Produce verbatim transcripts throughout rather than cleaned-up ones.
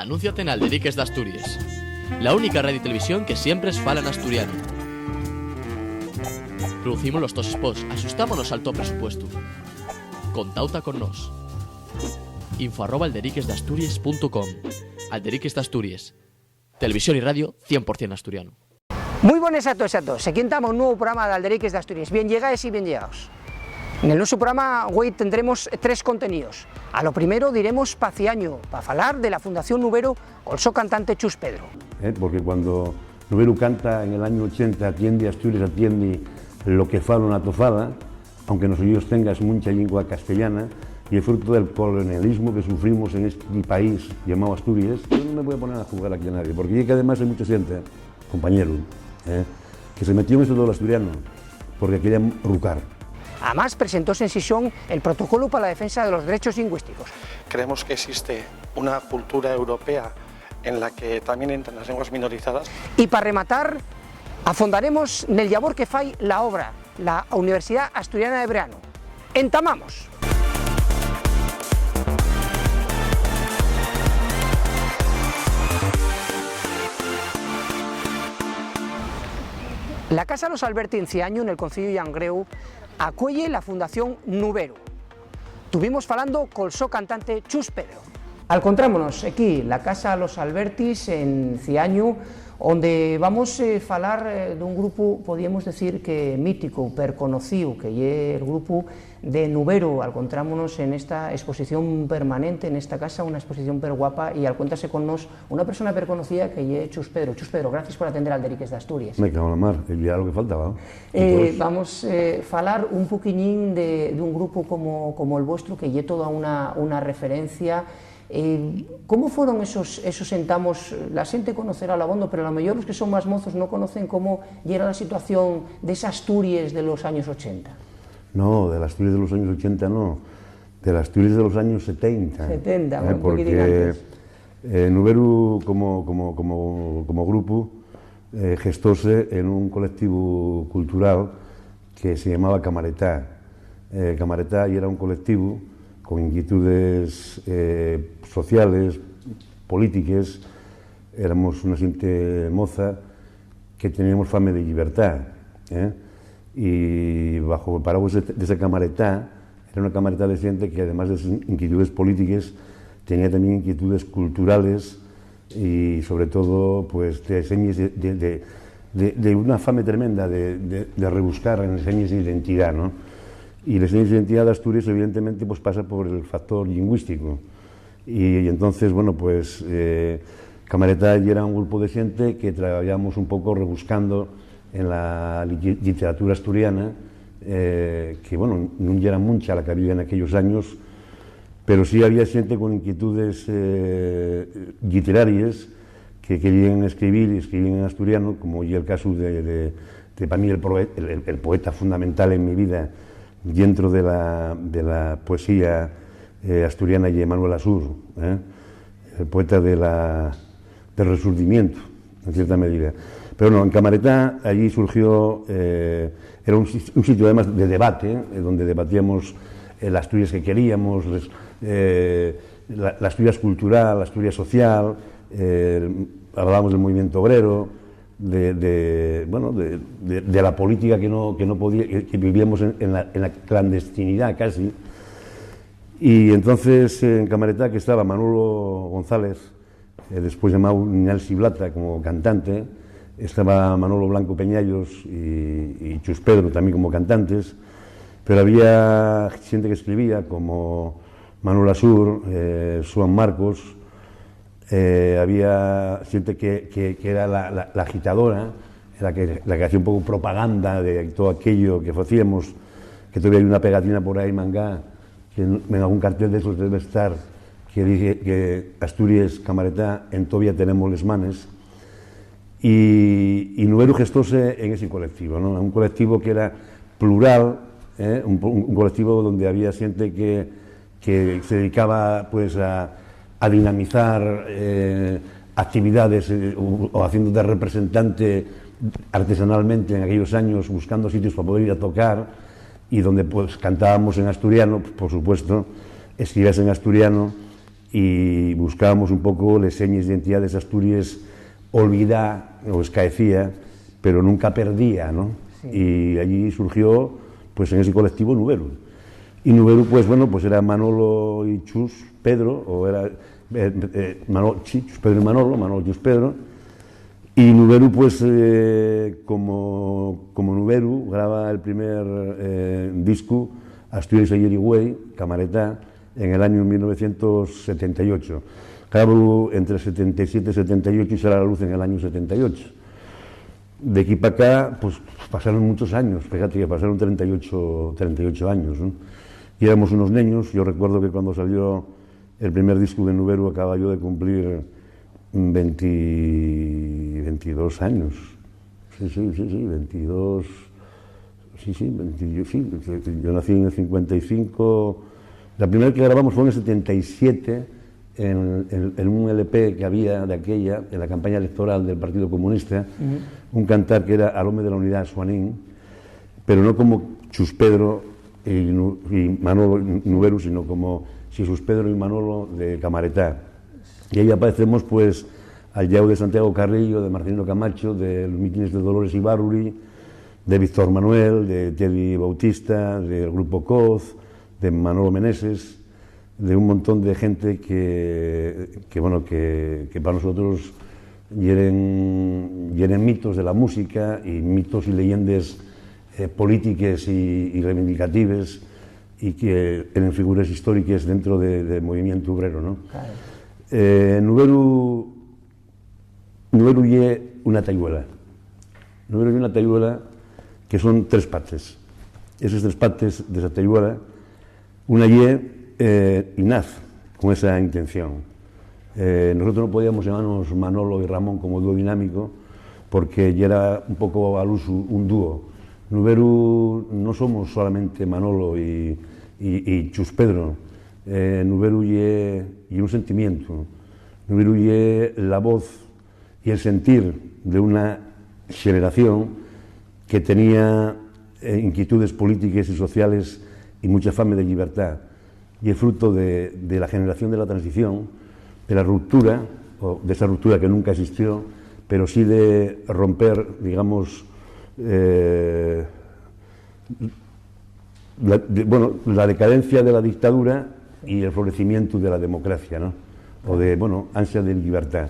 Anúnciate n'Alderiques d'Asturies, la única radio y televisión que siempre fala n'asturianu. Producimos los tos spots, axustámonos al to presupuestu. Contauta con nós. Info arroba alderiquesdasturies punto com. Alderiques d'Asturies. Televisión y radio cien por cien asturiano. Mui bones a toes y a toes. Equí entama un nuevu programa d'Alderiques d'Asturies. Bien llegaes y bien llegaos. Nel nuesu programa güei tendremos tres conteníos. A lo primero diremos pa Ciañu, pa falar de la Fundación Nuberu col so cantante Chus Pedro. Eh, porque cuando Nuberu canta en el año ochenta, "Atiende Asturias, atiende lo que falo na to fala", aunque nos oyíos tengas muncha llingua castellana, ye fruto del colonialismo que sufrimos en esti país llamao Asturies. Yo no me voy a poner a juzgar aquí a nadie, porque ye que además hai mucha xente, compañeru, eh, que se metió en esto del asturiano, porque querían rucar. Amás, presentóse en Xixón el protocolu pa la defensa de los derechos llingüísticos. Creemos que existe una cultura europea en la que también entran las lenguas minorizadas. Y pa rematar, afondaremos nel llabor que fai la obra, la Universidá Asturiana de Branu. ¡Entamamos! La Casa Los Alberti en Ciañu, nel conceyu Llangreu, acueye la Fundación Nuberu. Tuvimos falando col so cantante Chus Pedro. Alcontrámonos equí, la Casa Los Albertis, en Ciañu, onde vamos, eh, falar, eh, d'un grupu, podíamos decir que mítico, perconocíu, que ye el grupu de Nuberu. Alcontrámonos en esta exposición permanente, en esta casa, una exposición perguapa, y alcuéntase con nós una persona perconocía que ye Chus Pedro. Chus Pedro, gracias por atender Alderiques d'Asturies. Me cago en la mar, ya lo que faltaba. Eh, vamos, eh, falar un poquiñín de, d'un grupu como, como el vuestru, que ye toda una, una referencia. Eh, ¿cómo fueron esos, esos entamos? La xente conocerá l'abondo, pero a lo mellor los que son más mozos no conocen cómo yera la situación de esa Asturies de los años ochenta. No, de la Asturies de los años ochenta no, de la Asturies de los años setenta. Setenta, eh, un poquitín porque, antes. Eh, Nuberu como, como, como, como grupu, eh, gestóse en un colectivu cultural que se llamaba Camaretá. Eh, Camaretá yera un colectivu con inquietudes, eh, sociales, polítiques. Éramos una xente moza que teníamos fame de llibertá, eh? Y baxo el parauguas de, de esa Camaretá, era una camaretá de xente que, además de sus inquietudes polítiques, tenía también inquietudes culturales y, sobre todo, pues, de señes de, de, de, de, de una fame tremenda de, de, de rebuscar en señes d'identidá, ¿no? Y les señes d'identidá d'Asturies, evidentemente, pues, pasa por el factor lingüístico. Y, y entonces, bueno, pues, eh, Camaretá yera un grupu de xente que trabayamos un poco rebuscando en la li-, lliteratura asturiana, eh, que, bueno, nun yera muncha la que había en aquellos años, pero sí había xente con inquietudes, eh, lliteraries que querían escribir y escribían en asturiano, como ye el casu de, de, de, pa mí, el proe-, el, el, el poeta fundamental en mi vida, dentro de la, de la poesía, eh, asturiana, ye Manuel Asúr, eh, el poeta de la, del Resurgimiento, en cierta medida. Pero no, en Camaretá, allí surgió, eh, era un si-, un sitio además de debate, eh, donde debatíamos, eh, las Asturies que queríamos, les, eh, la, la Asturies cultural, la Asturies social, eh, hablábamos del movimiento obrero, de, de, bueno, de, de, de la política que no, que no podía, que, que vivíamos en, en la, en la clandestinidad casi. Y entonces, en Camaretá, que estaba Manolo González, eh, después llamado Nelsi Blata como cantante, estaba Manolo Blanco Peñallos y, y Chus Pedro también como cantantes, pero había gente que escribía como Manuel Asur, eh, Suan Marcos, eh, había xente que, que, que era la, la, la agitadora, la que, la que hacía un poco propaganda de todo aquello que facíamos, que todavía hai una pegatina por ahí mangá, que en, en algún cartel de esos debe estar, que dice que Asturies, Camaretá, entovía tenemos les manes. Y, y Nuberu gestóse en ese colectivo, ¿no? Un colectivo que era plural, ¿eh? Un po-, un, un colectivo donde había xente que, que se dedicaba, pues, a, a dinamizar, eh, actividades, eh, o, o haciendo de representante artesanalmente en aquellos años, buscando sitios pa poder ir a tocar, y donde, pues, cantábamos en asturiano, por supuesto, escribíase en asturiano, y buscábamos un poco les señes d'identidá d'esa Asturies olvidá o escaecía, pero nunca perdía, ¿no? Sí. Y allí surgió, pues, en ese colectivo Nuberu. Y Nuberu, pues, bueno, pues era Manolo y Chus Pedro, o era, eh, eh, Mano-, sí, Chus Pedro y Manolo, Manolo, Chus Pedro. Y Nuberu, pues, eh, como, como Nuberu, graba el primer, eh, discu, Asturies Ayer y Güei, Camaretá, en el año mil novecientos setenta y ocho. Grabó entre setenta y siete y setenta y ocho y sale a la luz en el año setenta y ocho. De aquí pa acá, pues, pasaron muchos años, fíjate que pasaron treinta y ocho, treinta y ocho años, ¿no? Y éramos unos neños, yo recuerdo que cuando salió el primer discu de Nuberu acababa yo de cumplir venti, veintidós años. Sí, sí, sí, sí, veintidós. Sí, sí, venti, yo, sí, yo nací en el cincuenta y cinco. La primera que grabamos fue en el setenta y siete, en, en, en un L P que había de aquella, en la campaña electoral del Partido Comunista, un cantar que era Al home de la unidá, Suanín, pero no como Chus Pedro y Nu-, y Manolo Nuberu, sino como Xesús Pedro y Manolo de Camaretá. Y ahí aparecemos, pues, al llau de Santiago Carrillo, de Marcelino Camacho, de los mítines de Dolores Ibárruri, de Víctor Manuel, de Teddy Bautista, del grupo Coz, de Manolo Meneses, de un montón de gente que, que, bueno, que, que pa nosotros yeren, yeren mitos de la música y mitos y leyendes, eh, polítiques y, y reivindicatives, y que yeren figures históriques dentro de, del movimiento obrero, ¿no? Claro. Eh, Nuberu, Nuberu ye una tayuela. Nuberu ye una tayuela que son tres pates. Eses tres pates d'esa tayuela, una ye, eh, y naz con esa intención. Eh, nosotros no podíamos llamarnos Manolo y Ramón como dúo dinámico, porque yera un poco al usu un dúo. Nuberu no somos solamente Manolo y, y, y Chus Pedro. Eh, Nuberu ye, ye un sentimiento. Nuberu ye la voz y el sentir de una xeneración que tenía, eh, inquietudes polítiques y sociales y mucha fame de llibertá. Ye fruto de, de la generación de la transición, de la ruptura, o de esa ruptura que nunca existió, pero sí de romper, digamos, eh, la, de, bueno, la decadencia de la dictadura y el florecimiento de la democracia, ¿no? O de, bueno, ansia de llibertá.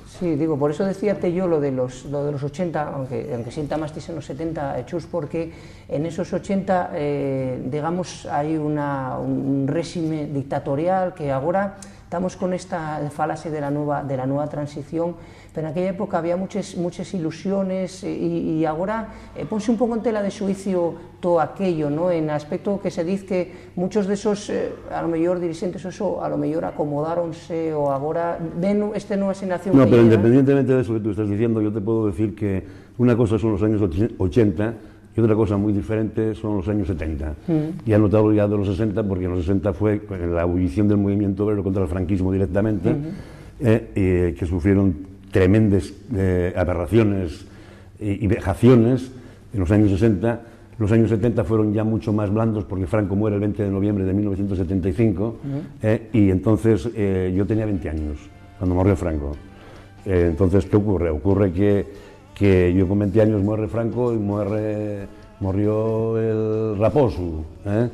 Sí, digo, por eso decíate yo lo de los, lo de los ochenta, aunque, aunque sienta más tis en los setenta, eh, Chus, porque en esos ochenta, eh, digamos, hay una, un réxime dictatorial que agora estamos con esta falase de la nueva, de la nueva transición, pero en aquella época había muches, muches ilusiones, eh, y, y agora, eh, ponse un poco en tela de xuicio todo aquello, ¿no? En aspecto que se diz que muchos de esos, eh, a lo mellor dirixentes, eso, a lo mellor acomodáronse o agora ven este nueva xeneración. No, que pero llega. Independientemente de eso que tú estás diciendo, yo te puedo decir que una cosa son los años och-, ochenta y otra cosa muy diferente son los años setenta. Mm. Ya no te hablo ya de los sesenta, porque en los sesenta fue la ebullición del movimiento obrero contra el franquismo directamente, eh, eh, que sufrieron tremendas, eh, aberraciones y, y vejaciones en los años sesenta. Los años setenta fueron ya mucho más blandos porque Franco muere el veinte de noviembre de mil novecientos setenta y cinco, eh, y entonces, eh, yo tenía veinte años cuando murió Franco. Eh, entonces, ¿qué ocurre? Ocurre que, que yo con veinte años muere Franco y muere, murió el Raposo, ¿eh?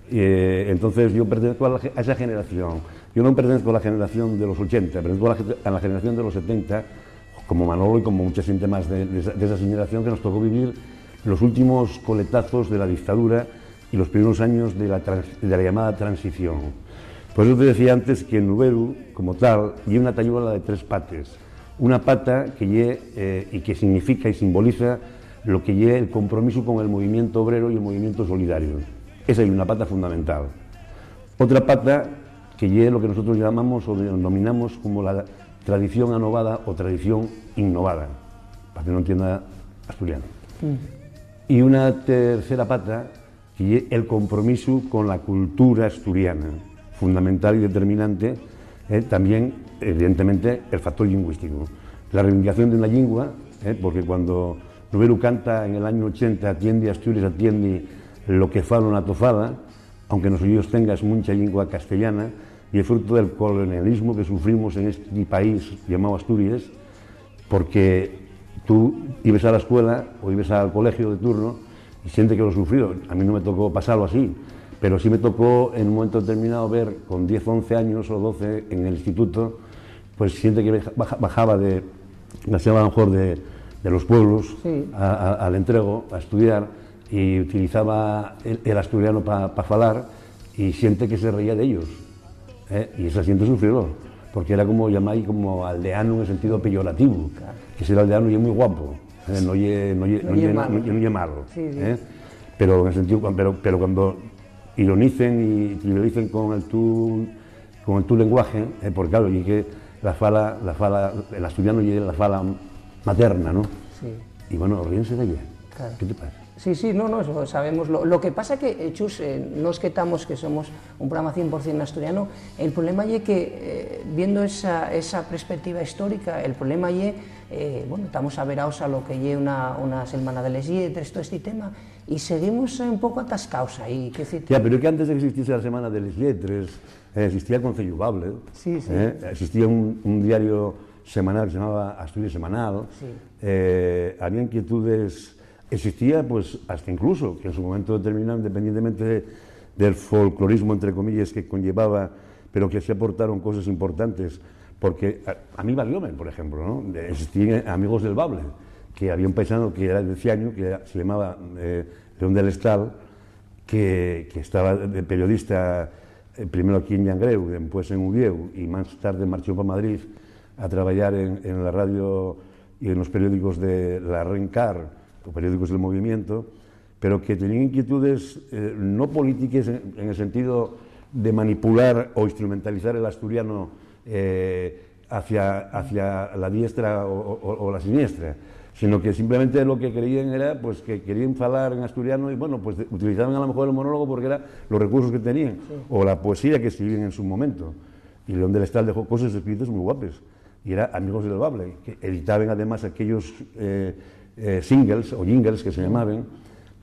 Y, eh, entonces yo pertenezco a la ge-, a esa generación. Yo no pertenezco a la generación de los ochenta, pertenezco a la ge-, a la generación de los setenta, como Manolo y como mucha gente más de, de esa, de esa generación que nos tocó vivir los últimos coletazos de la dictadura y los primeros años de la trans-, de la llamada transición. Por eso te decía antes que Nuberu, como tal, ye una tayuela de tres pates. Una pata que ye, eh, y que significa y simboliza lo que ye el compromiso con el movimiento obrero y el movimiento solidario. Esa es una pata fundamental. Otra pata que ye lo que nosotros llamamos o denominamos como la tradición anovada o tradición innovada, pa que no entienda asturiano. Mm. Y una tercera pata que ye el compromisu con la cultura asturiana, fundamental y determinante, eh, tamién, evidentemente, el factor llingüísticu. La reivindicación de una llingua, eh, porque cuando Nuberu canta en el año ochenta, "Atiende, Asturies, atiende lo que falo na to fala", aunque nos oídos tengas muncha llingua castellana, Y es fruto del colonialismo que sufrimos en este país llamado Asturias, porque tú ibes a la escuela o ibes al colegio de turno y siente que lo sufrió. A mí no me tocó pasarlo así, pero sí me tocó en un momento determinado ver con diez, once años o doce en el instituto, pues siente que baja- baja- bajaba de la selva, a lo mejor de, de los pueblos Sí. a- a- al entrego a estudiar y utilizaba el, el asturiano para falar y siente que se reía de ellos. ¿Eh? Y esa siente sufrirlo, porque era como llamar como aldeano en el sentido peyorativo, Claro. que ser aldeano ye muy guapo, ¿eh? No ye, no ye, No no ye ye, malo. no ye, no ye malo, Sí, sí. ¿Eh? Pero en el sentido, pero, pero cuando ironicen y trivialicen con el tu, con el tu lenguaje, ¿eh? Porque claro, y que la fala, la fala, el asturiano ye la fala materna, ¿no? Sí. Y bueno, ríense de ella. Claro. ¿Qué te parece? Sí, sí, no, no, eso sabemos. Lo, lo que pasa que, eh, Chus, eh, no es que estamos, que somos un programa cien por cien asturiano, el problema ye que, eh, viendo esa, esa perspectiva histórica, el problema ye, eh, bueno, estamos averaos a lo que ye una, una Selmana de les Lletres, todo este tema, y seguimos, eh, un poco atascaos ahí, quiero decir. Ya, pero es que antes de que existiese la Selmana de les Lletres, eh, existía el Conceyu Bable, Sí, sí. eh, existía un, un diario semanal que se llamaba Asturias Semanal, Sí. eh, había inquietudes, existía, pues, hasta incluso que en su momento determinado, independientemente de- del folclorismo, entre comillas, que conllevaba, pero que sí aportaron cosas importantes, porque a, a mí valióme, por ejemplo, ¿no? Existían Amigos del Bable, que había un paisano que era de Ciaño, que era- se llamaba eh, León del Estal, que, que estaba de periodista, eh, primero aquí en Llangreu, después en Uvieu, y más tarde marchó para Madrid a trabajar en, en la radio y en los periódicos de la Rencar, o periódicos del movimiento, pero que tenían inquietudes, eh, no políticas en, en el sentido de manipular o instrumentalizar el asturiano, eh, hacia, hacia la diestra o, o- o la siniestra, sino que simplemente lo que querían era, pues, que querían falar en asturiano y, bueno, pues, utilizaban a lo mejor el monólogo porque eran los recursos que tenían, Sí. o la poesía que escribían en su momento. Y León del Estal dejó cosas escritas muy guapes. Y era Amigos del Bable, que editaban además aquellos eh, eh, singles o jingles que se llamaban,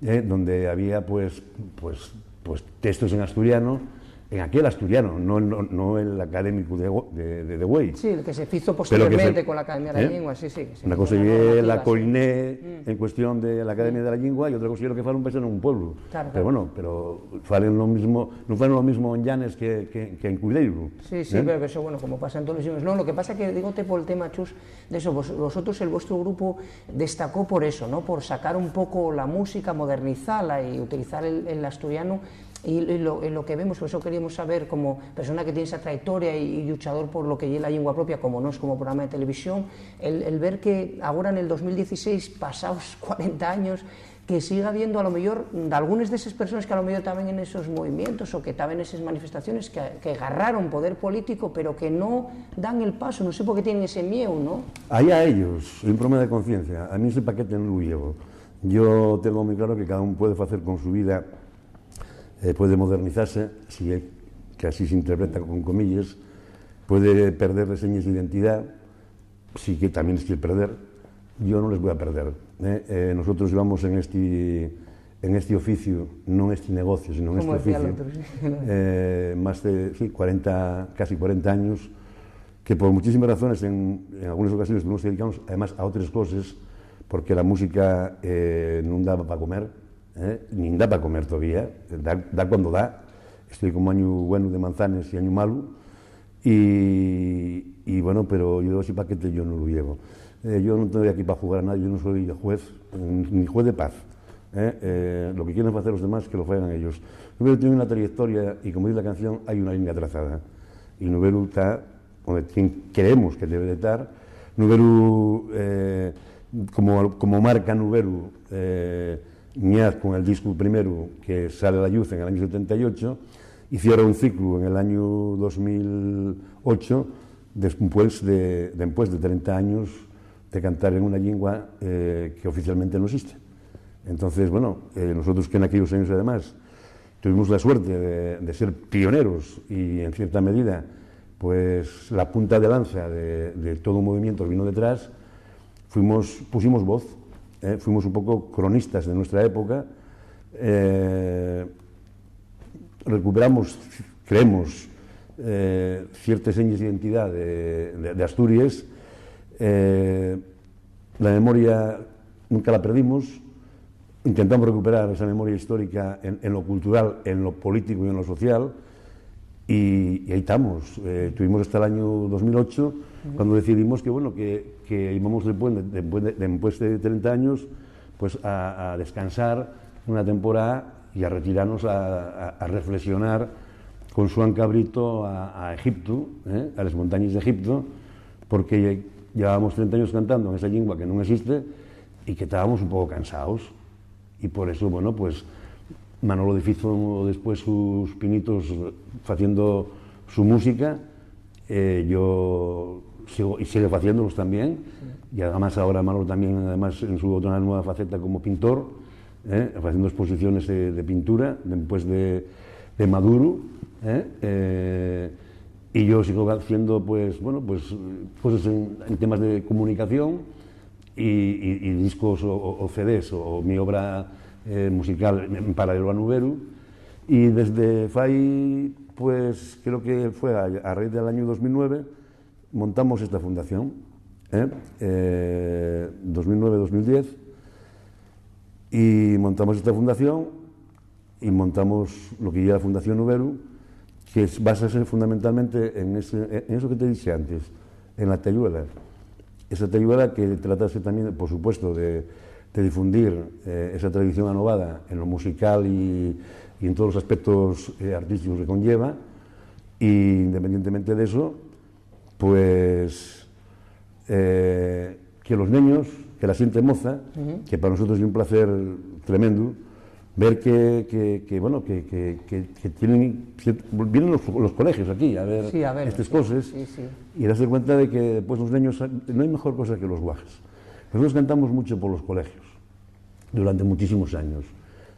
eh, donde había, pues, pues, pues, textos en asturiano, en aquel asturiano, no, no, no el académico de, de, de, de güei. Sí, el que se hizo Pero que se- posteriormente con la Academia de la ¿eh? Lengua, sí, sí, que se Una hizo cosa una ye la normativa, sí. coiné Mm. en cuestión de la Academia de la Lengua y otra cosa ye lo que fala un paisano en un pueblo. Claro, Pero claro. bueno, pero falen lo mismo, no falen lo mismo en Llanes que, que, que en Cuideiro, Sí, sí, ¿eh? pero que eso, bueno, como pasa en todos los idiomas. No, lo que pasa que digo te por el tema, Chus, de eso, vos- vosotros, el vuestro grupo destacó por eso, ¿no? Por sacar un poco la música, modernizarla y utilizar el, el asturiano. Y, y lo, y lo que vemos, por eso queríamos saber, como persona que tiene esa trayectoria y, y luchador por lo que ye la lengua propia, como nos, como programa de televisión, el, el ver que ahora en el dos mil dieciséis, pasados cuarenta años, que siga habiendo a lo mejor, de algunas de esas personas que a lo mejor estaban en esos movimientos o que estaban en esas manifestaciones, que, que agarraron poder político, pero que no dan el paso, no sé por qué tienen ese miedo, ¿no? Allá ellos, es un problema de conciencia. A mí ese paquete no lo llevo. Yo tengo muy claro que cada uno puede hacer con su vida, eh, puede modernizarse, si es que así se interpreta con comillas, puede perder reseñas de identidad, sí que también es que perder, yo no les voy a perder, ¿eh? Eh, nosotros llevamos en este, en este oficio, no en este negocio, sino en este Como decía el oficio, otro, sí. eh, más de, sí, cuarenta, casi cuarenta años, que por muchísimas razones en, en algunas ocasiones tuvimos que dedicarnos además a otras cosas, porque la música eh, no daba para comer, ¿eh? Ni da para comer todavía, da, da cuando da. Estoy como año bueno de manzanes y año malo, y, y bueno, pero yo ese paquete yo no lo llevo. Eh, yo no estoy aquí para jugar a nadie, yo no soy juez, ni juez de paz, ¿eh? Eh, lo que quieren hacer los demás, que lo hagan ellos. Yo tiene una trayectoria, y como dice la canción, hay una línea trazada. Y Nubelu está donde quien creemos que debe de estar. Nubelu, eh, como, como marca Nubelu, eh, Ñaz con el disco primero que sale a la lluz en el año setenta y ocho y cierra un ciclo en el año dos mil ocho, después de, después de treinta años de cantar en una lengua eh, que oficialmente no existe. Entonces, bueno, eh, nosotros que en aquellos años además tuvimos la suerte de, de ser pioneros y, en cierta medida, pues la punta de lanza de, de todo un movimiento que vino detrás, fuimos, pusimos voz, ¿eh? Fuimos un poco cronistas de nuestra época, eh, recuperamos, creemos, Eh, ciertes señes d'identidá de, de, de Asturies. Eh, la memoria nunca la perdimos. Intentamos recuperar esa memoria histórica en, en lo cultural, en lo político y en lo social. Y, y ahí estamos. Eh, tuvimos hasta el año dos mil ocho, cuando decidimos que, bueno, que, que íbamos después de, después de, después de treinta años, pues, a, a descansar una temporada y a retirarnos a, a, a reflexionar con Xuan Cabrito a, a Egipto, eh, a les montañes d'Egipto, porque llevábamos treinta años cantando en esa llingua que nun existe y que estábamos un poco cansaos. Y por eso, bueno, pues, Manolo difizo después sus pinitos faciendo su música. Eh, yo sigo, y sigue faciéndolos también. Y además ahora Manolo también, además, en su otra nueva faceta como pintor, eh, haciendo exposiciones de, de pintura, después de, de Maduro, eh, eh, y yo sigo haciendo, pues, bueno, pues, cosas en, en temas de comunicación y, y, y discos o, o, o C Ds o, o mi obra, eh, musical en, en paralelo a Nuberu. Y desde fai, pues, creo que fue a, a raíz del año dos mil nueve, montamos esta fundación, eh, eh, dos mil nueve, dos mil diez, y montamos esta fundación y montamos lo que ye la Fundación Nuberu, que es, básase fundamentalmente en ese, en eso que te dije antes, en la tayuela. Esa tayuela que tratase también, por supuesto, de, de difundir, eh, esa tradición anovada en lo musical y, y en todos los aspectos, eh, artísticos que conlleva. Y independientemente de eso, pues, eh, que los neños, que la xente moza, que para nosotros es un placer tremendo ver que, que, que, bueno, que, que, que, que tienen, vienen los, los colegios aquí a ver, sí, a ver, estas, sí, cosas, sí, sí, y darse cuenta de que, pues, los neños, no hay mejor cosa que los guajes. Nosotros cantamos mucho por los colegios durante muchísimos años,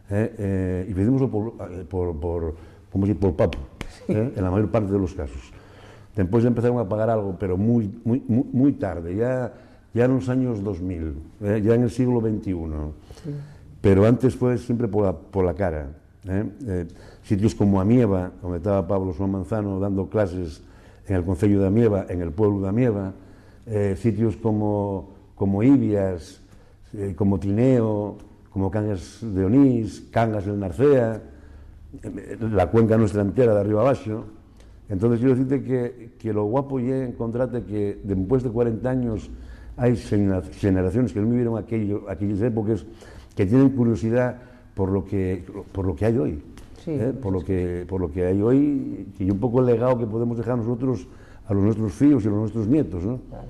eh, eh, y pedimoslo por, eh, por, por, ¿cómo se dice? Por papu, eh, en la mayor parte de los casos. Después ya empezaron a pagar algo, pero muy, muy, muy, muy tarde, ya, ya en los años dos mil, eh, ya en el siglo veintiuno. Sí. Pero antes fue siempre por la, por la cara, eh. Eh, sitios como Amieva, donde estaba Pablo Suárez Manzano dando clases en el concello de Amieva, en el pueblo de Amieva, eh, sitios como, como Ibias, eh, como Tineo, como Cangas de Onís, Cangas del Narcea, eh, la cuenca nuestra entera de arriba abaxo. Entonces, quiero decirte que, que lo guapo ye encontrarte que después de cuarenta años hay genera-, generaciones que no vivieron aquello, aquellas épocas, que tienen curiosidad por lo que, por lo que hay hoy. Sí, eh, por lo que, por lo que hay hoy, que es un poco el legado que podemos dejar nosotros a los nuestros fíos y a los nuestros nietos, ¿no? Claro.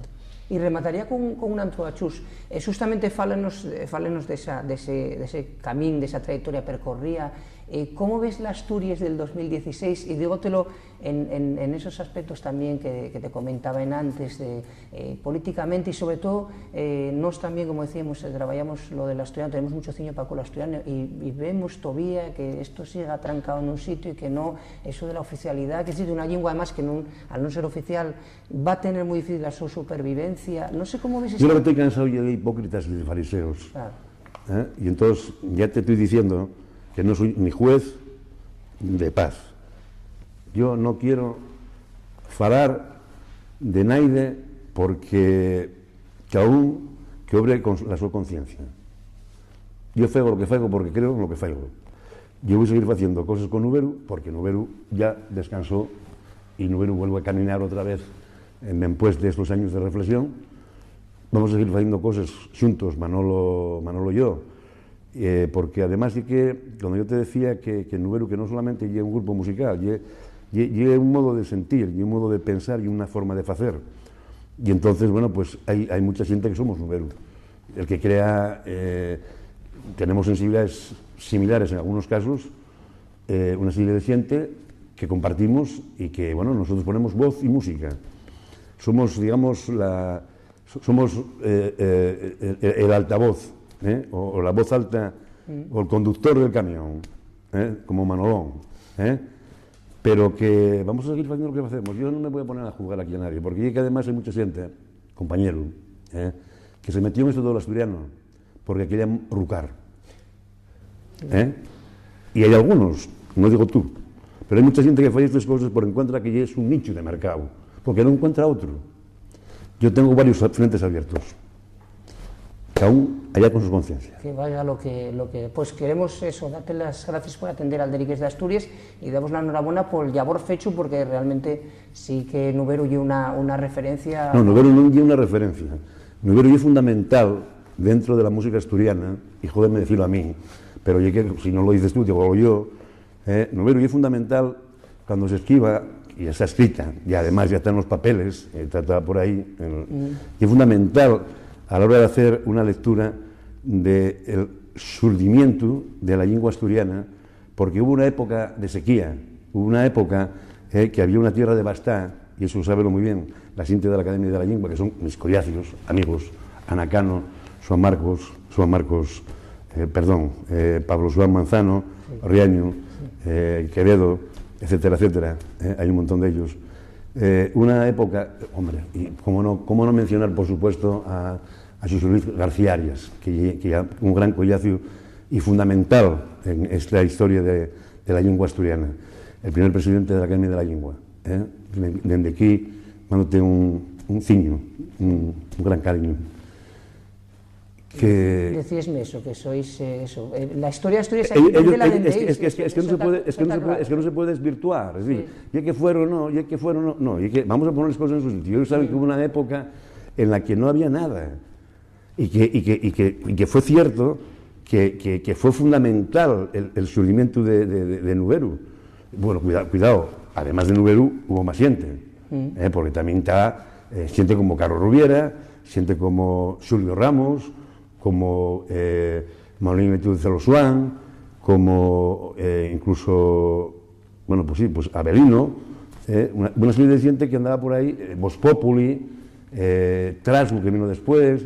Y remataría con, con una antua, Chus. Eh, xustamente fálanos, eh, fálanos d'esa, d'ese, d'ese camín, d'esa trayectoria percorría. Eh, ¿cómo ves l'Asturies del dos mil dieciséis? Y dígotelo en, en, en esos aspectos también que, que te comentaba en antes, de, eh, políticamente, y sobre todo, eh, nós también, como decíamos, eh, trabajamos lo del asturiano, tenemos mucho ciño pa col asturiano, y, y vemos todavía que esto sigue atrancado en un sitio y que no, eso de la oficialidad, que es decir, una lengua además que nun, al no ser oficial, va a tener muy difícil la su supervivencia. No sé cómo ves. Yo lo que estoy cansado ya de hipócritas y de fariseos. Claro. ¿Eh? Y entonces ya te estoy diciendo que no soy ni juez de paz. Yo no quiero falar de naide porque cada un que obre con la su conciencia. Yo faigo lo que faigo porque creo en lo que faigo. Yo voy a seguir haciendo cosas con Nuberu porque Nuberu ya descansó y Nuberu vuelve a caminar otra vez, eh, después de estos años de reflexión. Vamos a seguir haciendo cosas juntos, Manolo, Manolo y yo. Eh, porque además de que, cuando yo te decía que, que Nuberu, que no solamente ye un grupo musical, ye, ye, ye un modo de sentir, ye un modo de pensar y una forma de facer. Y entonces, bueno, pues hay, hay mucha gente que somos Nuberu. El que crea, eh, tenemos sensibilidades similares en algunos casos, eh, una serie de gente que compartimos y que, bueno, nosotros ponemos voz y música. Somos, digamos, la, so-, somos, eh, eh, el, el altavoz, ¿eh? O, o la voz alta, o el conductor del camión, ¿eh? Como Manolón, ¿eh? Pero que vamos a seguir haciendo lo que hacemos. Yo no me voy a poner a juzgar aquí a nadie, porque ya que además hay mucha gente, compañero, ¿eh? Que se metió en esto del asturiano porque querían rucar. ¿Eh? Y hay algunos, no digo tú, Pero hai mucha xente que fai estes coses por encuentra que ye su nichu de mercáu, porque nun encuentra otru. Yo tengo varios frentes abiertos. Caún allá con su conciencia. Que vaya lo que, lo que, pues queremos eso, darte las gracias por atender al Deliques de Asturias y damos la enhorabuena por el labor fechu, porque realmente sí que Nuberu ye una, una referencia. No, Nuberu non ye una referencia. Nuberu ye fundamental dentro de la música asturiana, y jódeme decirlo a mí, pero ye que si no lo dices tú, digo yo, eh, Nuberu ye fundamental cuando se escriba, y ya está escrita, y además ya está en los papeles, eh, está, está por ahí, en- y es fundamental a la hora de hacer una lectura del surgimiento de la lengua asturiana, porque hubo una época de sequía, hubo una época, eh, que había una tierra devastada, y eso sabelo muy bien la gente de la Academia de la Lengua, que son mis collacios, amigos, Ana Cano, Suan Marcos, Suan Marcos, eh, perdón, eh, Pablo Suan Manzano, Riaño, eh, Quevedo, etcétera, etcétera, eh, hay un montón de ellos. Eh, una época, hombre, y cómo no, cómo no mencionar, por supuesto, a, a Xosé Luis García Arias, que ye, que ye un gran collacio y fundamental en esta historia de, de la lengua asturiana, el primer presidente de la Academia de la Lengua, eh? Dende aquí, mándote un, un ciño, un, un gran cariño. Que Decíesme eso, que sois, eh, eso, eh, la historia asturiana, ellos, ellos, es, es que, es que, es que no se puede, es que no se puede, es que no se puede desvirtuar, es decir, ya que fueron, no, ya que fueron, no, no, ya que vamos a poner las cosas en su sitio. Ellos saben que hubo una época en la que no había nada y que, y que, y que, y que fue cierto que, que, que fue fundamental el, el surgimiento de, de, de, de Nuberu. Bueno, cuida, cuidado, además de Nuberu hubo más gente, eh, porque también está, eh, gente como Carlos Rubiera, gente como Xulio Ramos, como, eh, Manuel Iñárritu de Celosuán, como, eh, incluso, bueno, pues sí, pues Avelino, eh, una, una serie de gente que andaba por ahí, eh, Vox Populi, eh, Trasgu, que vino después,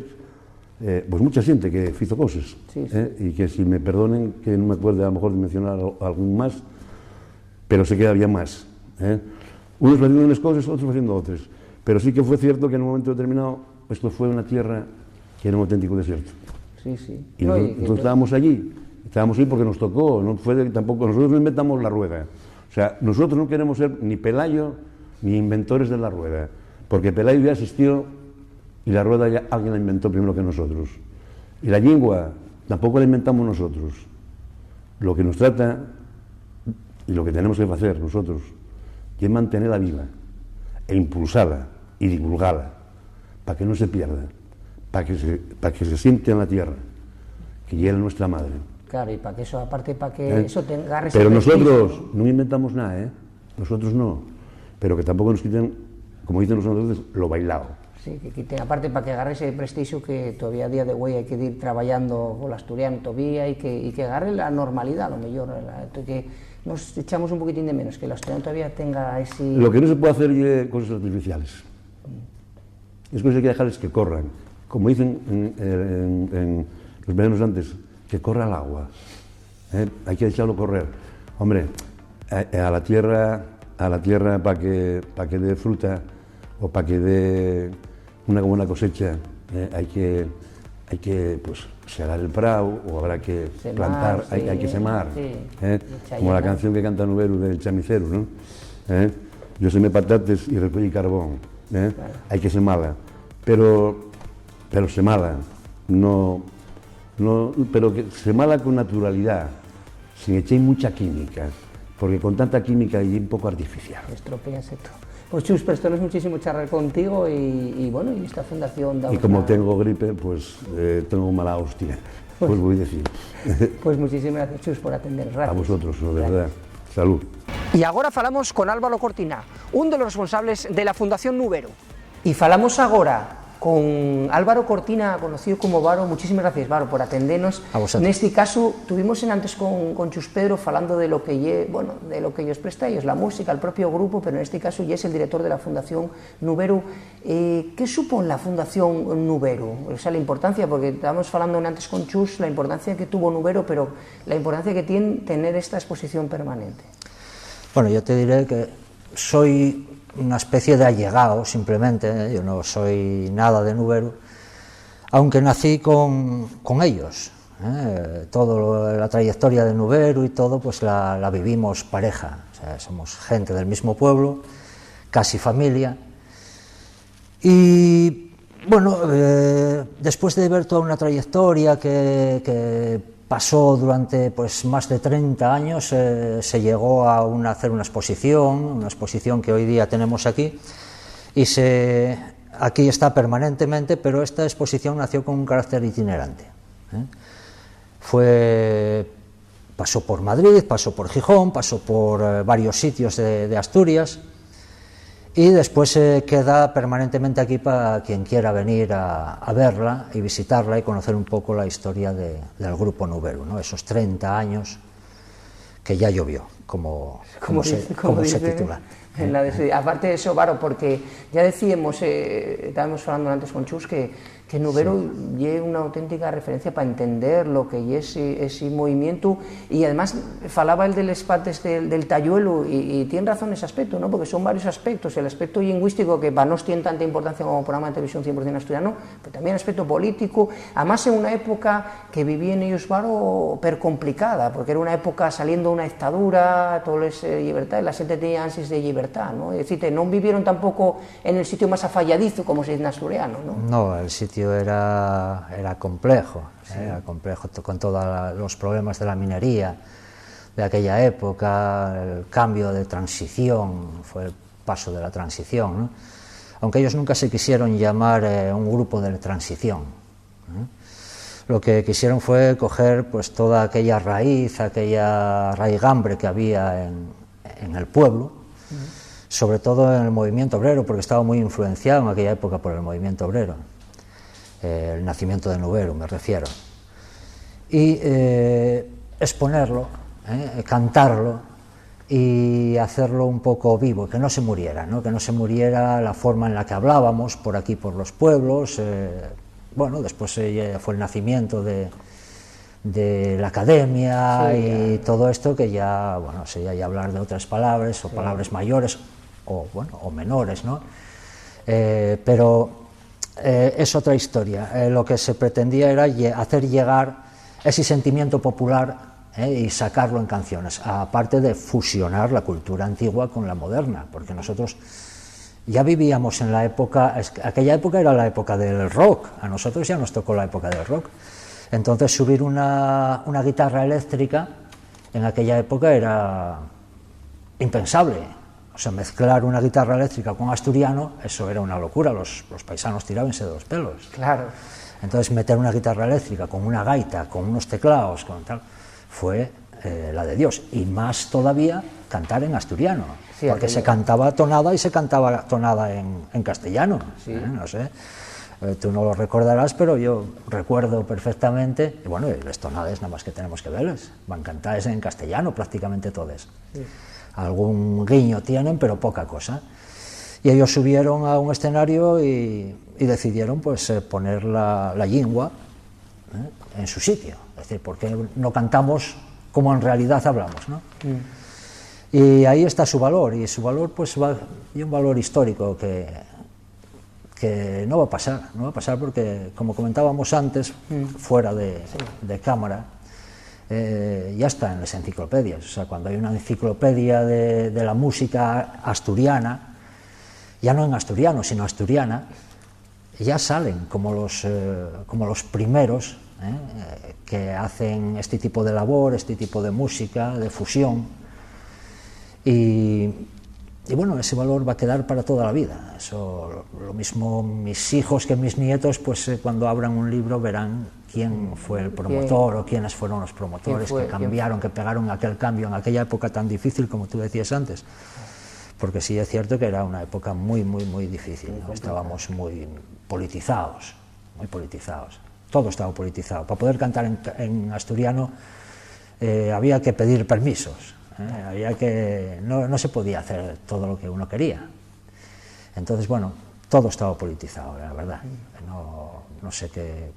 eh, pues mucha gente que hizo cosas, eh, y que si me perdonen que no me acuerde a lo mejor de mencionar al- algún más, pero sé que había más, eh. Unos haciendo unas cosas, otros haciendo otras. Pero sí que fue cierto que en un momento determinado esto fue una tierra que era un auténtico desierto. Sí, sí. Y nosotros, nosotros estábamos allí, estábamos allí porque nos tocó, no fue de- tampoco, nosotros no inventamos la rueda. O sea, nosotros no queremos ser ni Pelayo ni inventores de la rueda, porque Pelayo ya existió y la rueda ya alguien la inventó primero que nosotros. Y la lengua tampoco la inventamos nosotros. Lo que nos trata y lo que tenemos que hacer nosotros es mantenerla viva e impulsarla y divulgarla para que no se pierda, para que se, para que se siente en la tierra, que ya es nuestra madre. Claro, y para que eso, aparte, para que eso tenga ese prestigio. Pero nosotros no inventamos nada, ¿eh? Nosotros no. Pero que tampoco nos quiten, como dicen los franceses, lo bailao. Sí, que quiten, aparte, para que agarre ese prestigio que todavía a día de hoy hay que ir trabajando con el asturiano todavía y que, y que agarre la normalidad, a lo mejor, la- que nos echamos un poquitín de menos, que el asturiano todavía tenga ese... Lo que no se puede hacer es cosas artificiales. Es cosas hay que dejarles que corran. Como dicen en, en- en los veranos antes, que corra el agua. ¿Eh? Hay que dejarlo correr. Hombre, a, a la tierra, a la tierra para que, para que dé fruta o para que dé una buena cosecha, eh, hay que, hay que, pues, segar el prau o habrá que plantar, hay, hay que semar, ¿eh? Como la canción que canta Nuberu del Chamiceru, ¿no? ¿Eh? Yo semé patates y recollí carbón, ¿eh? Hay que semala. Pero, pero semala, no, no, pero que semala con naturalidad, sin echar mucha química, porque con tanta química es un poco artificial. Estropease todo. Pues, Chus, presto-nos muchísimo charlar contigo y, y, bueno, y esta fundación da... Y como tengo gripe, pues, eh, tengo mala hostia. Pues voy a decir. Pues muchísimas gracias, Chus, por atender. A vosotros, de verdad. Salud. Y agora falamos con Álvaro Cortina, un de los responsables de la Fundación Nuberu. Y falamos agora con Álvaro Cortina, conocido como Varo. Muchísimas gracias, Varo, por atendernos. A vosotros. Nesti casu, tuvimos enantes con, con Chus Pedro falando de lo que ye, bueno, de lo que ellos prestáis, la música, el propio grupo, pero nesti casu yes el director de la Fundación Nuberu. Eh, ¿qué supón la Fundación Nuberu? O sea, la importancia, porque estábamos falando enantes con Chus, la importancia que tuvo Nuberu, pero la importancia que tiene tener esta exposición permanente. Bueno, yo te diré que soy una especie de allegado, simplemente, ¿eh? Yo no soy nada de Nuberu, aunque nací con, con ellos, ¿eh? Todo lo- la trayectoria de Nuberu y todo, pues la, la vivimos pareja. O Eh, somos gente del mismo pueblo, casi familia. Y, bueno, eh, después de ver toda una trayectoria que, que pasó durante, pues, más de treinta años, eh, se llegó a una, hacer una exposición, una exposición que hoy día tenemos aquí, y se, aquí está permanentemente, pero esta exposición nació con un carácter itinerante, ¿eh? Fue, pasó por Madrid, pasó por Gijón, pasó por, eh, varios sitios de, de Asturias, y después se queda permanentemente aquí para quien quiera venir a, a verla y visitarla y conocer un poco la historia de, del grupo Nuberu, ¿no? Esos treinta años que ya llovió, como, como, como se, dice, como, como se dice, titula. En la de, aparte de eso, Varo, porque ya decíamos, eh, estábamos hablando antes con Chus, que, que Nuberu, sí, ye una auténtica referencia para entender lo que ye ese, ese movimiento. Y además falaba él de les pates del, del tayuelu, y, y tien razón ese aspecto, ¿no? Porque son varios aspectos. El aspecto lingüístico, que para nós tien tanta importancia como programa de televisión cien por cien asturiano, pero también el aspecto político. Además, en una época que vivíen ellos, Varo, percomplicada, porque era una época saliendo una dictadura, toda esa, eh, llibertá, y la xente tenía ansias de llibertá, ¿no? Es decir, no vivieron tampoco en el sitio más afayadizo, como se dice en asturiano, ¿no? No, el sitio era, era complejo, sí, era complejo, to-, con todos los problemas de la minería de aquella época, el cambio de transición, fue el paso de la transición, ¿no? Aunque ellos nunca se quisieron llamar, eh, un grupo de transición, ¿eh? Lo que quisieron fue coger, pues, toda aquella raíz, aquella raigambre que había en, en el pueblo, sobre todo en el movimiento obrero, porque estaba muy influenciado en aquella época por el movimiento obrero, eh, el nacimiento de Nuberu, me refiero, y, eh, exponerlo, eh, cantarlo, y hacerlo un poco vivo, que no se muriera, ¿no? Que no se muriera la forma en la que hablábamos por aquí, por los pueblos. Eh, bueno, después, eh, fue el nacimiento de, de la academia, sí, y ya, todo esto, que ya, bueno, sería ya hablar de otras palabras, o, sí, palabras mayores, o, bueno, o menores, ¿no? Eh, pero, eh, es otra historia. Eh, lo que se pretendía era lle-, hacer llegar ese sentimiento popular, eh, y sacarlo en canciones, aparte de fusionar la cultura antigua con la moderna, porque nosotros ya vivíamos en la época, es-, aquella época era la época del rock, a nosotros ya nos tocó la época del rock. Entonces, subir una, una guitarra eléctrica en aquella época era impensable. O sea, mezclar una guitarra eléctrica con asturiano, eso era una locura, los, los paisanos tirábanse de los pelos. Claro. Entonces, meter una guitarra eléctrica con una gaita, con unos teclados, con tal, fue, eh, la de Dios. Y más todavía cantar en asturiano, sí, porque aquello se cantaba tonada y se cantaba tonada en, en castellano, sí, ¿eh? No sé, eh, tú no lo recordarás, pero yo recuerdo perfectamente, y bueno, y les tonades nada más que tenemos que verles, van cantadas en castellano prácticamente todas. Sí. Algún guiño tienen, pero poca cosa. Y ellos subieron a un escenario y, y decidieron, pues, eh, poner la, la llingua, ¿eh?, en su sitio. Es decir, ¿por qué no cantamos como en realidad hablamos, ¿no? Mm. Y ahí está su valor, y su valor, pues, va, y un valor histórico que, que no va a pasar, no va a pasar porque, como comentábamos antes, mm, fuera de, sí, de cámara, eh, ya está en las enciclopedias. O sea, cuando hay una enciclopedia de, de la música asturiana, ya no en asturiano, sino asturiana, ya salen como los, eh, como los primeros, eh, eh, que hacen este tipo de labor, este tipo de música, de fusión. Y, y bueno, ese valor va a quedar para toda la vida. Eso, lo mismo mis hijos que mis nietos, pues, eh, cuando abran un libro verán quién fue el promotor o quiénes fueron los promotores que cambiaron, que pegaron aquel cambio en aquella época tan difícil, como tú decías antes. Porque sí es cierto que era una época muy, muy, muy difícil, ¿no? Muy complicada. Estábamos muy politizados, muy politizados. Todo estaba politizado. Para poder cantar en, en asturiano, eh, había que pedir permisos, ¿eh? Había que, no, no se podía hacer todo lo que uno quería. Entonces, bueno, todo estaba politizado, la verdad. No, no sé qué.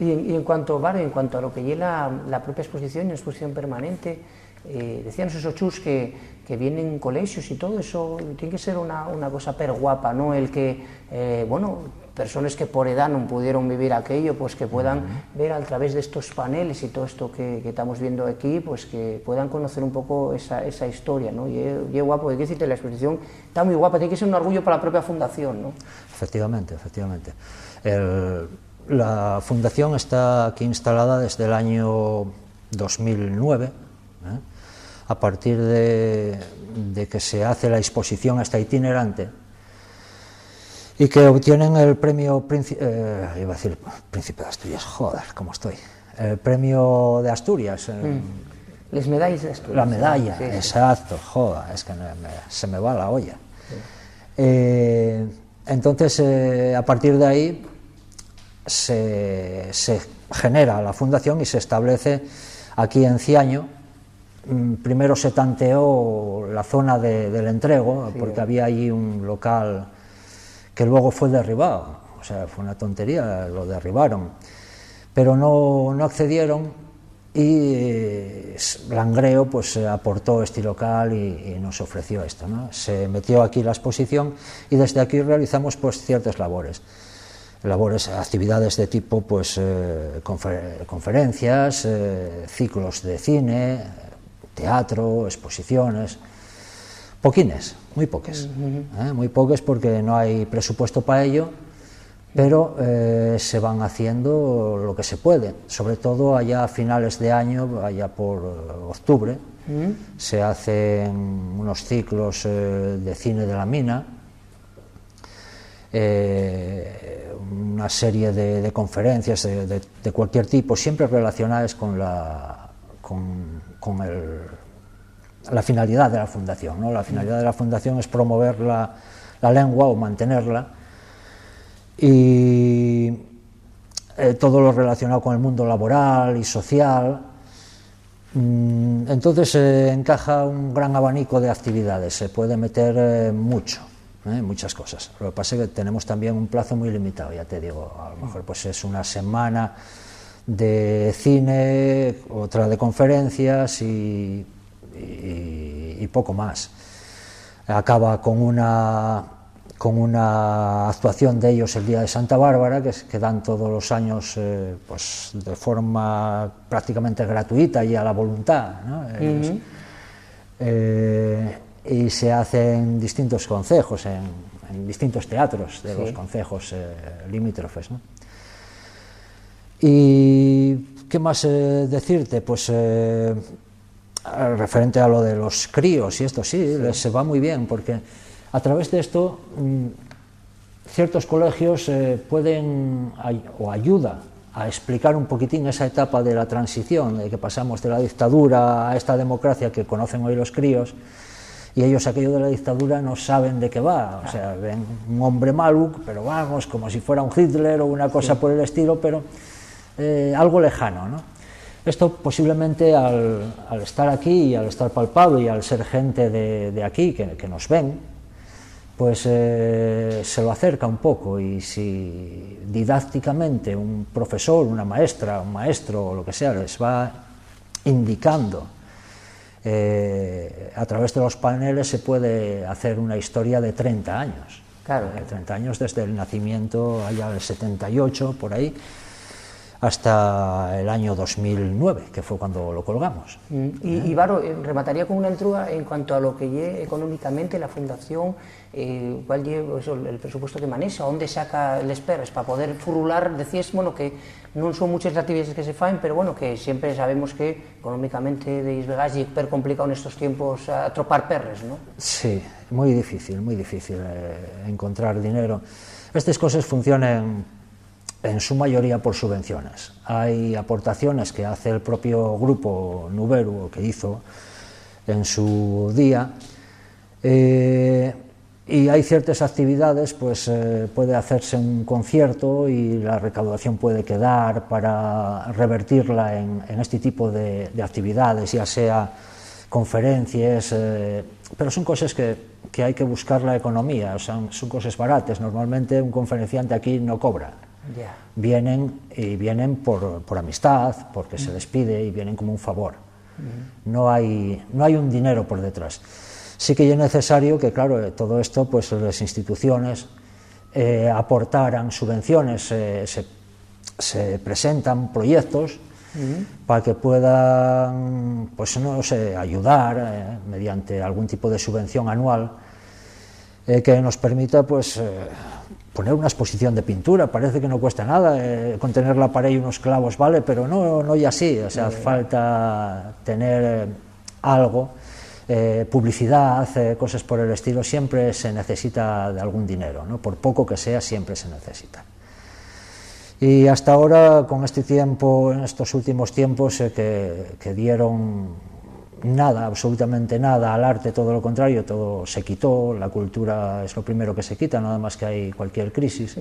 Y en, y en cuanto, Varo, en cuanto a lo que ye la, la propia exposición, una exposición permanente, Eh, decíanos esos chus que, que vienen colexios y todo eso, tiene que ser una, una cosa perguapa, ¿no? El que, eh, bueno, personas que por edad no pudieron vivir aquello, pues que puedan ver a través de estos paneles y todo esto que, que estamos viendo aquí, pues que puedan conocer un poco esa, esa historia, ¿no? Y es, y es guapo, hay que decirte, la exposición está muy guapa, tiene que ser un orgullo para la propia fundación, ¿no? Efectivamente, efectivamente. El, la fundación está aquí instalada desde el año dos mil nueve, ¿eh? A partir de, de que se hace la exposición esta itinerante y que obtienen el premio, eh, iba a decir Príncipe de Asturias, joder, cómo estoy, el premio de Asturias. Eh, mm. Les medalles de Asturias. La medalla, sí, sí. Exacto, joda, es que me, me, se me va la olla. Sí. Eh, entonces, eh, a partir de ahí, se, se genera la fundación y se establece aquí en Ciaño. Mm, primero se tanteó la zona de, del entrego, sí, porque había allí un local que luego fue derribado, o sea, fue una tontería, lo derribaron, pero no, no accedieron y eh, Langreo pues aportó este local y, y nos ofreció esto, ¿no? Se metió aquí la exposición y desde aquí realizamos pues ciertas labores. Labores, actividades de tipo pues, eh, confer, conferencias, eh, ciclos de cine, teatro, exposiciones, poquines, muy poques, uh -huh. ¿Eh? Muy poques porque no hay presupuesto para ello, pero eh, se van haciendo lo que se puede, sobre todo allá a finales de año, allá por eh, octubre, uh -huh. Se hacen unos ciclos eh, de cine de la mina, eh, una serie de, de conferencias de, de, de, cualquier tipo, siempre relacionadas con la, con, con el, la finalidad de la fundación, ¿no? La finalidad de la fundación es promover la, la lengua o mantenerla y eh, todo lo relacionado con el mundo laboral y social. Mm, entonces eh, encaja un gran abanico de actividades, se puede meter eh, mucho, eh, muchas cosas. Lo que pasa es que tenemos también un plazo muy limitado, ya te digo, a lo mejor pues es una semana de cine, otra de conferencias y, y, y poco más. Acaba con una con una actuación de ellos el día de Santa Bárbara, que, que dan todos los años eh, pues, de forma prácticamente gratuita y a la voluntad, ¿no? Ellos, uh -huh. Eh, y se hace en distintos concejos, en, en distintos teatros de sí. Los concejos eh, limítrofes, ¿no? ¿Y qué más eh, decirte? Pues eh, referente a lo de los críos y esto, sí, sí. Les va muy bien, porque a través de esto mmm, ciertos colegios eh, pueden o ayuda a explicar un poquitín esa etapa de la transición, de que pasamos de la dictadura a esta democracia que conocen hoy los críos, y ellos aquello de la dictadura no saben de qué va, o sea, ven un hombre malo, pero vamos, como si fuera un Hitler o una cosa sí. Por el estilo, pero eh, algo lejano, ¿no? Esto posiblemente al, al, estar aquí y al estar palpado y al ser gente de, de aquí que, que, nos ven, pues eh, se lo acerca un poco y si didácticamente un profesor, una maestra, un maestro o lo que sea les va indicando eh, a través de los paneles se puede hacer una historia de treinta años. Claro. Eh, treinta años desde el nacimiento, allá del setenta y ocho, por ahí, hasta el año dos mil nueve, que fue cuando lo colgamos. Mm. Y, ¿eh? Y Varo, eh, remataría con una entruga en cuanto a lo que ye económicamente la fundación, eh, cuál ye eso, el presupuesto que manexa, dónde saca les perres para poder furular, decías, bueno, que non son muchas las actividades que se faen, pero bueno, que siempre sabemos que económicamente de Isbegas ye per complicado en estos tiempos atropar perres, ¿no? Sí, muy difícil, muy difícil eh, encontrar dinero. Estas cosas funcionan en su mayoría por subvenciones. Hay aportaciones que hace el propio grupo Nuberu o que hizo en su día. Eh, y hay ciertas actividades, pues eh, puede hacerse un concierto y la recaudación puede quedar para revertirla en, en este tipo de, de, actividades, ya sea conferencias, eh, pero son cosas que, que, hay que buscar la economía, o sea, son cosas baratas. Normalmente un conferenciante aquí no cobra. Yeah. Vienen y vienen por, por amistad, porque mm. Se les pide y vienen como un favor. No hai, no hai un dinero por detrás. Sí que ye necesario que, claro, eh, todo esto, pues, les instituciones, eh, aportaran subvenciones, eh, se, se presentan proyectos pa que puedan, pues, no sé, ayudar, eh, mediante algún tipo de subvención anual, eh, que nos permita, pues, eh, poner una exposición de pintura. Parece que no cuesta nada, eh, con tener la pared y unos clavos vale, pero no, no ye así. O sea, falta tener, eh, algo, eh, publicidad, eh, cosas por el estilo, siempre se necesita de algún dinero, ¿no? Por poco que sea, siempre se necesita. Y hasta ahora, con este tiempo, en estos últimos tiempos, eh, que, que dieron nada, absolutamente nada al arte, todo lo contrario, todo se quitó, la cultura es lo primero que se quita, nada más que hay cualquier crisis,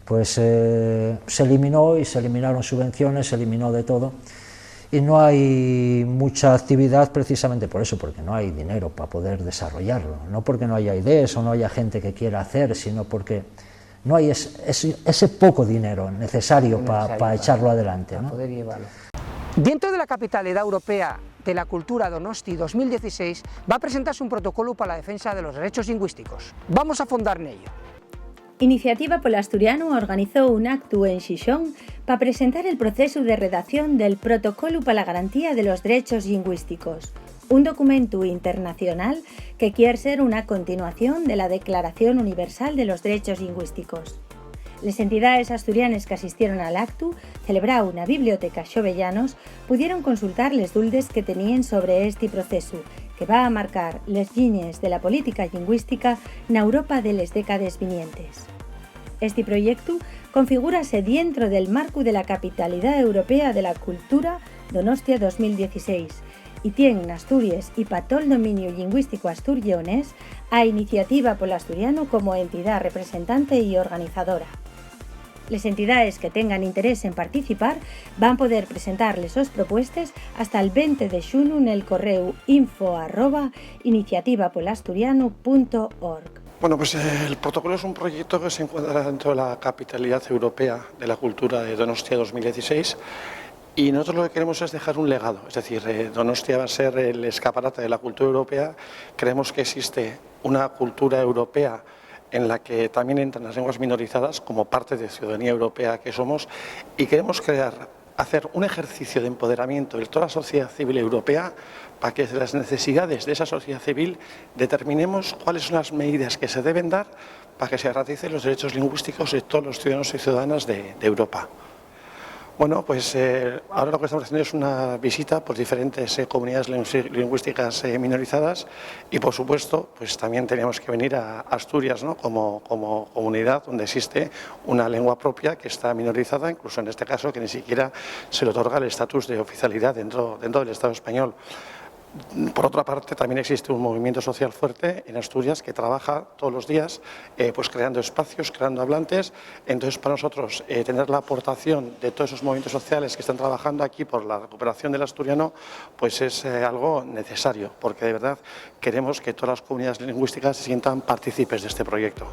pues, eh, se eliminó y se eliminaron subvenciones, se eliminó de todo. Y no hay mucha actividad precisamente por eso, porque no hay dinero para poder desarrollarlo. No porque no haya ideas o no haya gente que quiera hacer, sino porque no hay es-, ese, ese poco dinero necesario pa, Necesario pa pa, echarlo adelante, pa ¿no? Poder llevalo. Dentro de la capitalidá europea de la cultura, Donosti dos mil dieciséis va a presentarse un protocolu pa la defensa de los derechos lingüísticos. Vamos a fondar nello. Iniciativa pol Asturianu organizó un actu en Xixón pa presentar el procesu de redacción del Protocolu pa la Garantía de los Drechos Llingüísticos, un documentu internacional que quier ser una continuación de la Declaración Universal de los Drechos Llingüísticos. Les entidaes asturianes qu'asistieron al actu, celebráu na Biblioteca Xovellanos, pudieron consultar les duldes que teníen sobre esti procesu, que va a marcar les lliñes de la política llingüística na Europa de les décades vinientes. Esti proyectu configúrase dientro del marcu de la Capitalidá Europea de la Cultura, Donostia dos mil dieciséis, y tien n'Asturies y pa tol dominiu llingüístico astur-lleonés a Iniciativa pol Asturianu como entidá representante y organizadora. Les entidaes que tengan interés en participar van poder presentar les sos propuestes hasta'l venti de xunu nel corréu info arroba iniciativapolasturianu punto org. Bueno, pues, eh, el protocolo es un proyecto que se encuentra dentro de la capitalidad europea de la cultura de Donostia dos mil dieciséis. Y nosotros lo que queremos es dejar un legado, es decir, eh, Donostia va a ser el escaparate de la cultura europea. Creemos que existe una cultura europea en la que también entran las lenguas minorizadas como parte de ciudadanía europea que somos, y queremos crear, hacer un ejercicio de empoderamiento de toda la sociedad civil europea para que desde las necesidades de esa sociedad civil determinemos cuáles son las medidas que se deben dar para que se garanticen los derechos lingüísticos de todos los ciudadanos y ciudadanas de, de Europa. Bueno, pues, eh, ahora lo que estamos haciendo es una visita por diferentes, eh, comunidades lingüi-, lingüísticas, eh, minorizadas y, por supuesto, pues también teníamos que venir a Asturias, ¿no? Como, como comunidad donde existe una lengua propia que está minorizada, incluso en este caso que ni siquiera se le otorga el estatus de oficialidad dentro, dentro del Estado español. Por otra parte, también existe un movimiento social fuerte en Asturias que trabaja todos los días, eh, pues creando espacios, creando hablantes. Entonces, para nosotros, eh, tener la aportación de todos esos movimientos sociales que están trabajando aquí por la recuperación del asturiano, pues es, eh, algo necesario, porque de verdad queremos que todas las comunidades lingüísticas se sientan partícipes de este proyecto.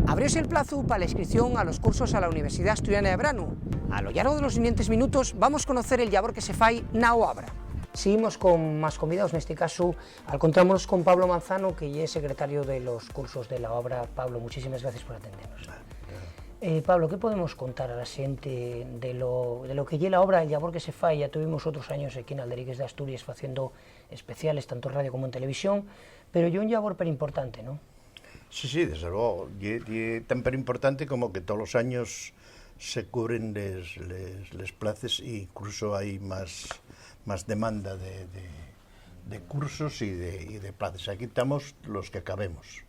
Abrióse el plazu pa la inscripción a los cursos a la Universidad Asturiana de Branu. A lo llargo de los siguientes minutos vamos a conocer el llabor que se fai na OABRA. Seguimos con más convidados, nesti casu alcontrámonos con Pablo Manzano, que ye secretario de los cursos de la OABRA. Pablo, muchísimas gracias por atendernos. Eh, Pablo, ¿qué podemos contar a la xente de lo, de lo que ye la OABRA, el llabor que se fai? Ya tuvimos otros años aquí en Alderiques de Asturias faciendo especiales, tanto en radio como en televisión, pero ye un llabor perimportante, ¿no? Sí, sí, desde luego. Ye, ye tan perimportante como que todos los años se cubren les, les, les places, e incluso hay más, más demanda de, de, de cursos y de, y de places. Aquí estamos los que cabemos.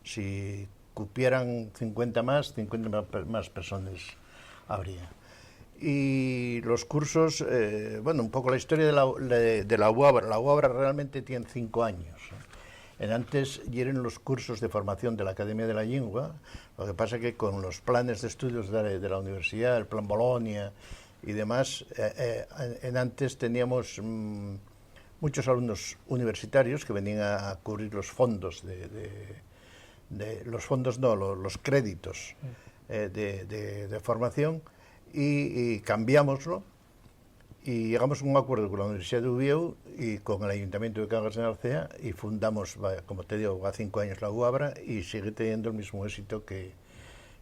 Si cupieran cincuenta más, cincuenta más per-, más personas habría. Y los cursos, eh, bueno, un poco la historia de la, de, de la UABRA. La UABRA realmente tiene cinco años. En antes yeren los cursos de formación de la Academia de la Lengua, lo que pasa que con los planes de estudios de, de la universidad, el Plan Bolonia y demás, eh, eh, en, en antes teníamos, mm, muchos alumnos universitarios que venían a, a cubrir los fondos de, de, de, los fondos no, lo-, los créditos, eh, de, de, de formación y, y cambiámoslo Y llegamos a un acuerdo con la Universidad de Uvieu y con el Ayuntamiento de Cangas de Narcea y fundamos, va, como te digo, va cinco años la UABRA y sigue teniendo el mismo éxito que,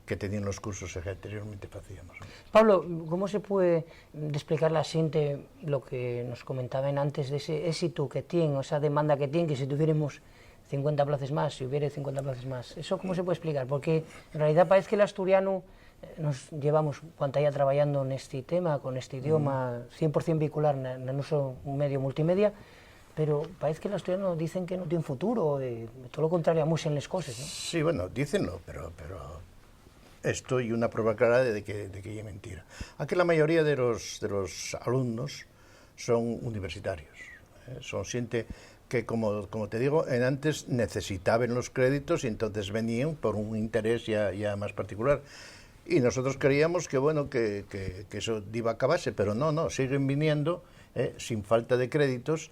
que tenían los cursos que anteriormente hacíamos. Pablo, ¿cómo se puede explicar a la gente lo que nos comentaban antes de ese éxito que tiene, esa demanda que tiene, que si tuviéramos cincuenta plazas más, si hubiera cincuenta plazas más? ¿Eso cómo se puede explicar? Porque en realidad parece que el asturiano, eh, nos llevamos cuánta ya trabajando en este tema, con este idioma, cien por cien vehicular en, en uso medio multimedia, pero parece que el asturiano dicen que no tiene futuro, eh, todo lo contrario, amuesen las cosas, ¿no? Sí, bueno, dícenlo, pero, pero esto es una prueba clara de que, de que es mentira. Aquí la mayoría de los, de los alumnos son universitarios, eh, son gente que, como, como te digo, en antes necesitaban los créditos y entonces venían por un interés ya, ya más particular. Y nosotros creíamos que, bueno, que, que, que eso iba a acabarse, pero no, no, siguen viniendo, eh, sin falta de créditos.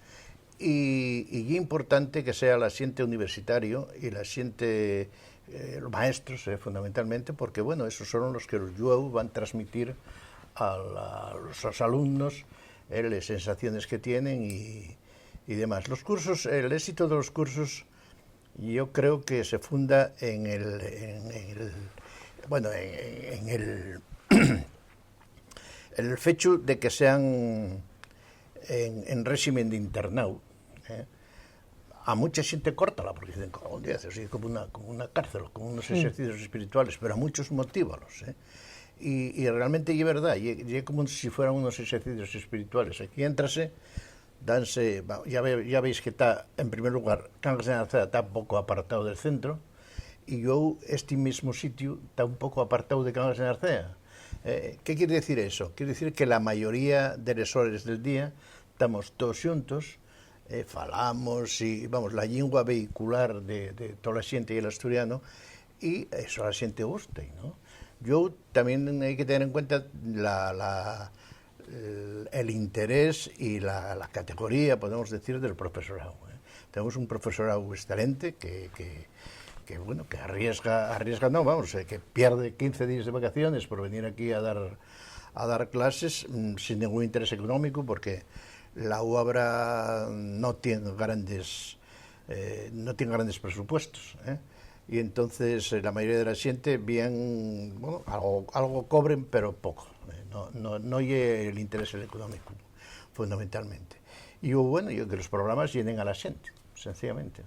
Y, y ye importante que sea la xente universitario y la xente, eh, los maestros, eh, fundamentalmente, porque, bueno, esos son los que los llueu van transmitir a, la, a los, a los alumnos, eh, les sensaciones que tienen y, y demás. Los cursos, el éxito de los cursos, yo creo que se funda en el, en el, bueno, en, en el, el fechu de que sean en, en régimen de internau, eh. A mucha xente córtala, porque dicen, "Como un día, es como una, como una cárcel, como unos ejercicios espirituales", pero a muchos motívalos, eh. Y, y realmente ye verdad, ye, ye como si fueran unos ejercicios espirituales. Aquí éntrase, danse, va, ya ve-, ya veis que ta, en primer lugar, Cangas de Narcea ta un poco apartao del centro, y llueu esti mismu sitiu ta un poco apartao de Cangas de Narcea. Eh, ¿qué quiere decir eso? Quiere decir que la mayoría de les hores del día tamos toos xuntos, eh, falamos, y, vamos, la llingua vehicular de, de tola xente ye l'asturiano, y eso a la xente gusta, ¿no? Yo también hay que tener en cuenta la, la, el, el interés y la, la categoría, podemos decir, del profesorado, eh. Tenemos un profesorado excelente que, que, que, bueno, que arriesga, arriesga no, vamos, eh, que pierde quince días de vacaciones por venir aquí a dar, a dar clases, mm, sin ningún interés económico, porque la UABRA no tiene grandes, eh, no tiene grandes presupuestos, eh. Y entonces, eh, la mayoría de la xente bien, bueno, algo, algo cobren, pero poco, eh. No, no, no ye el interés económico, fundamentalmente. Y yo, bueno, yo que los programas llenen a la xente, sencillamente.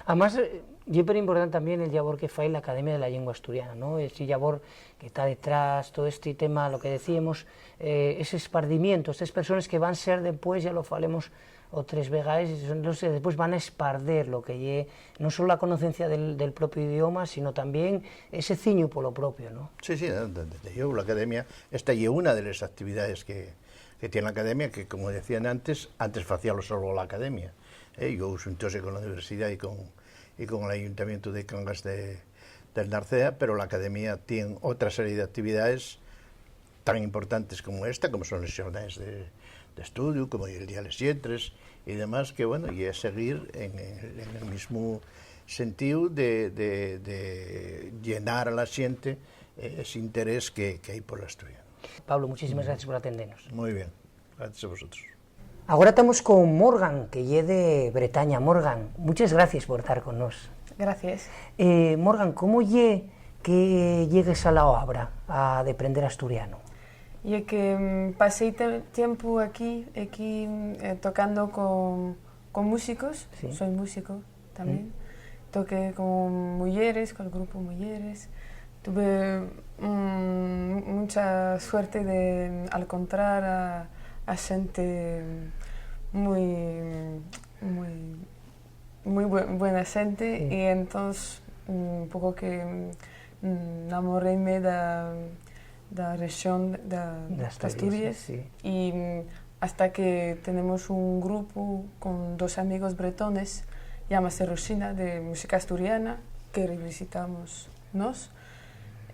Además, eh, ye perimportante también el llabor que fai l'Academia de la Llingua Asturiana, ¿no? Ese llabor que ta detrás, todo este tema, lo que decíamos, eh, ese espardimiento, esas personas que van ser después, ya lo falemos otres vegaes, y son los que después van a esparder lo que ye, no solo la conocencia del, del propio idioma, sino también ese ciñu polo propio, ¿no? Sí, sí, no, de, de, de, yo, la academia, esta ye una de las actividades que, que tiene la academia, que, como decían antes, antes facíalo solo la academia, eh, yo xuntóse con la universidad y con, y con el Ayuntamiento de Cangas de, del Narcea, pero la academia tiene otra serie de actividades tan importantes como esta, como son les xornaes de, de estudiu, como el Día les Lletres y demás, que, bueno, y es seguir en el, en el mismu sentíu de, de, de llenar a la xente, eh, ese interés que, que hai por l'asturianu. Pablo, muchísimas gracias por atendernos. Muy bien, gracias a vosotros. Agora tamos con Morgan, que ye de Bretaña. Morgan, muchas gracias por tar con nós. Gracias. Eh, Morgan, ¿cómo ye que llegues a la UABRA a deprender asturiano? Ye que, mm, pasé te-, tiempo aquí, aquí, mm, eh, tocando con, con músicos. Sí. Soy músico también. Mm. Toqué con muyeres, con el grupo Muyeres. Tuve, mm, mucha suerte de, mm, alcontrar a, a xente muy, muy, muy bu-, buena xente. Sí. Y entonces, mm, un poco que, mm, namoréme da, da rexión da, de Asturias, Asturias, sí. Y, mm, hasta que tenemos un grupo con dos amigos bretones, llámase Rosina, de música asturiana, que revisitamos nós.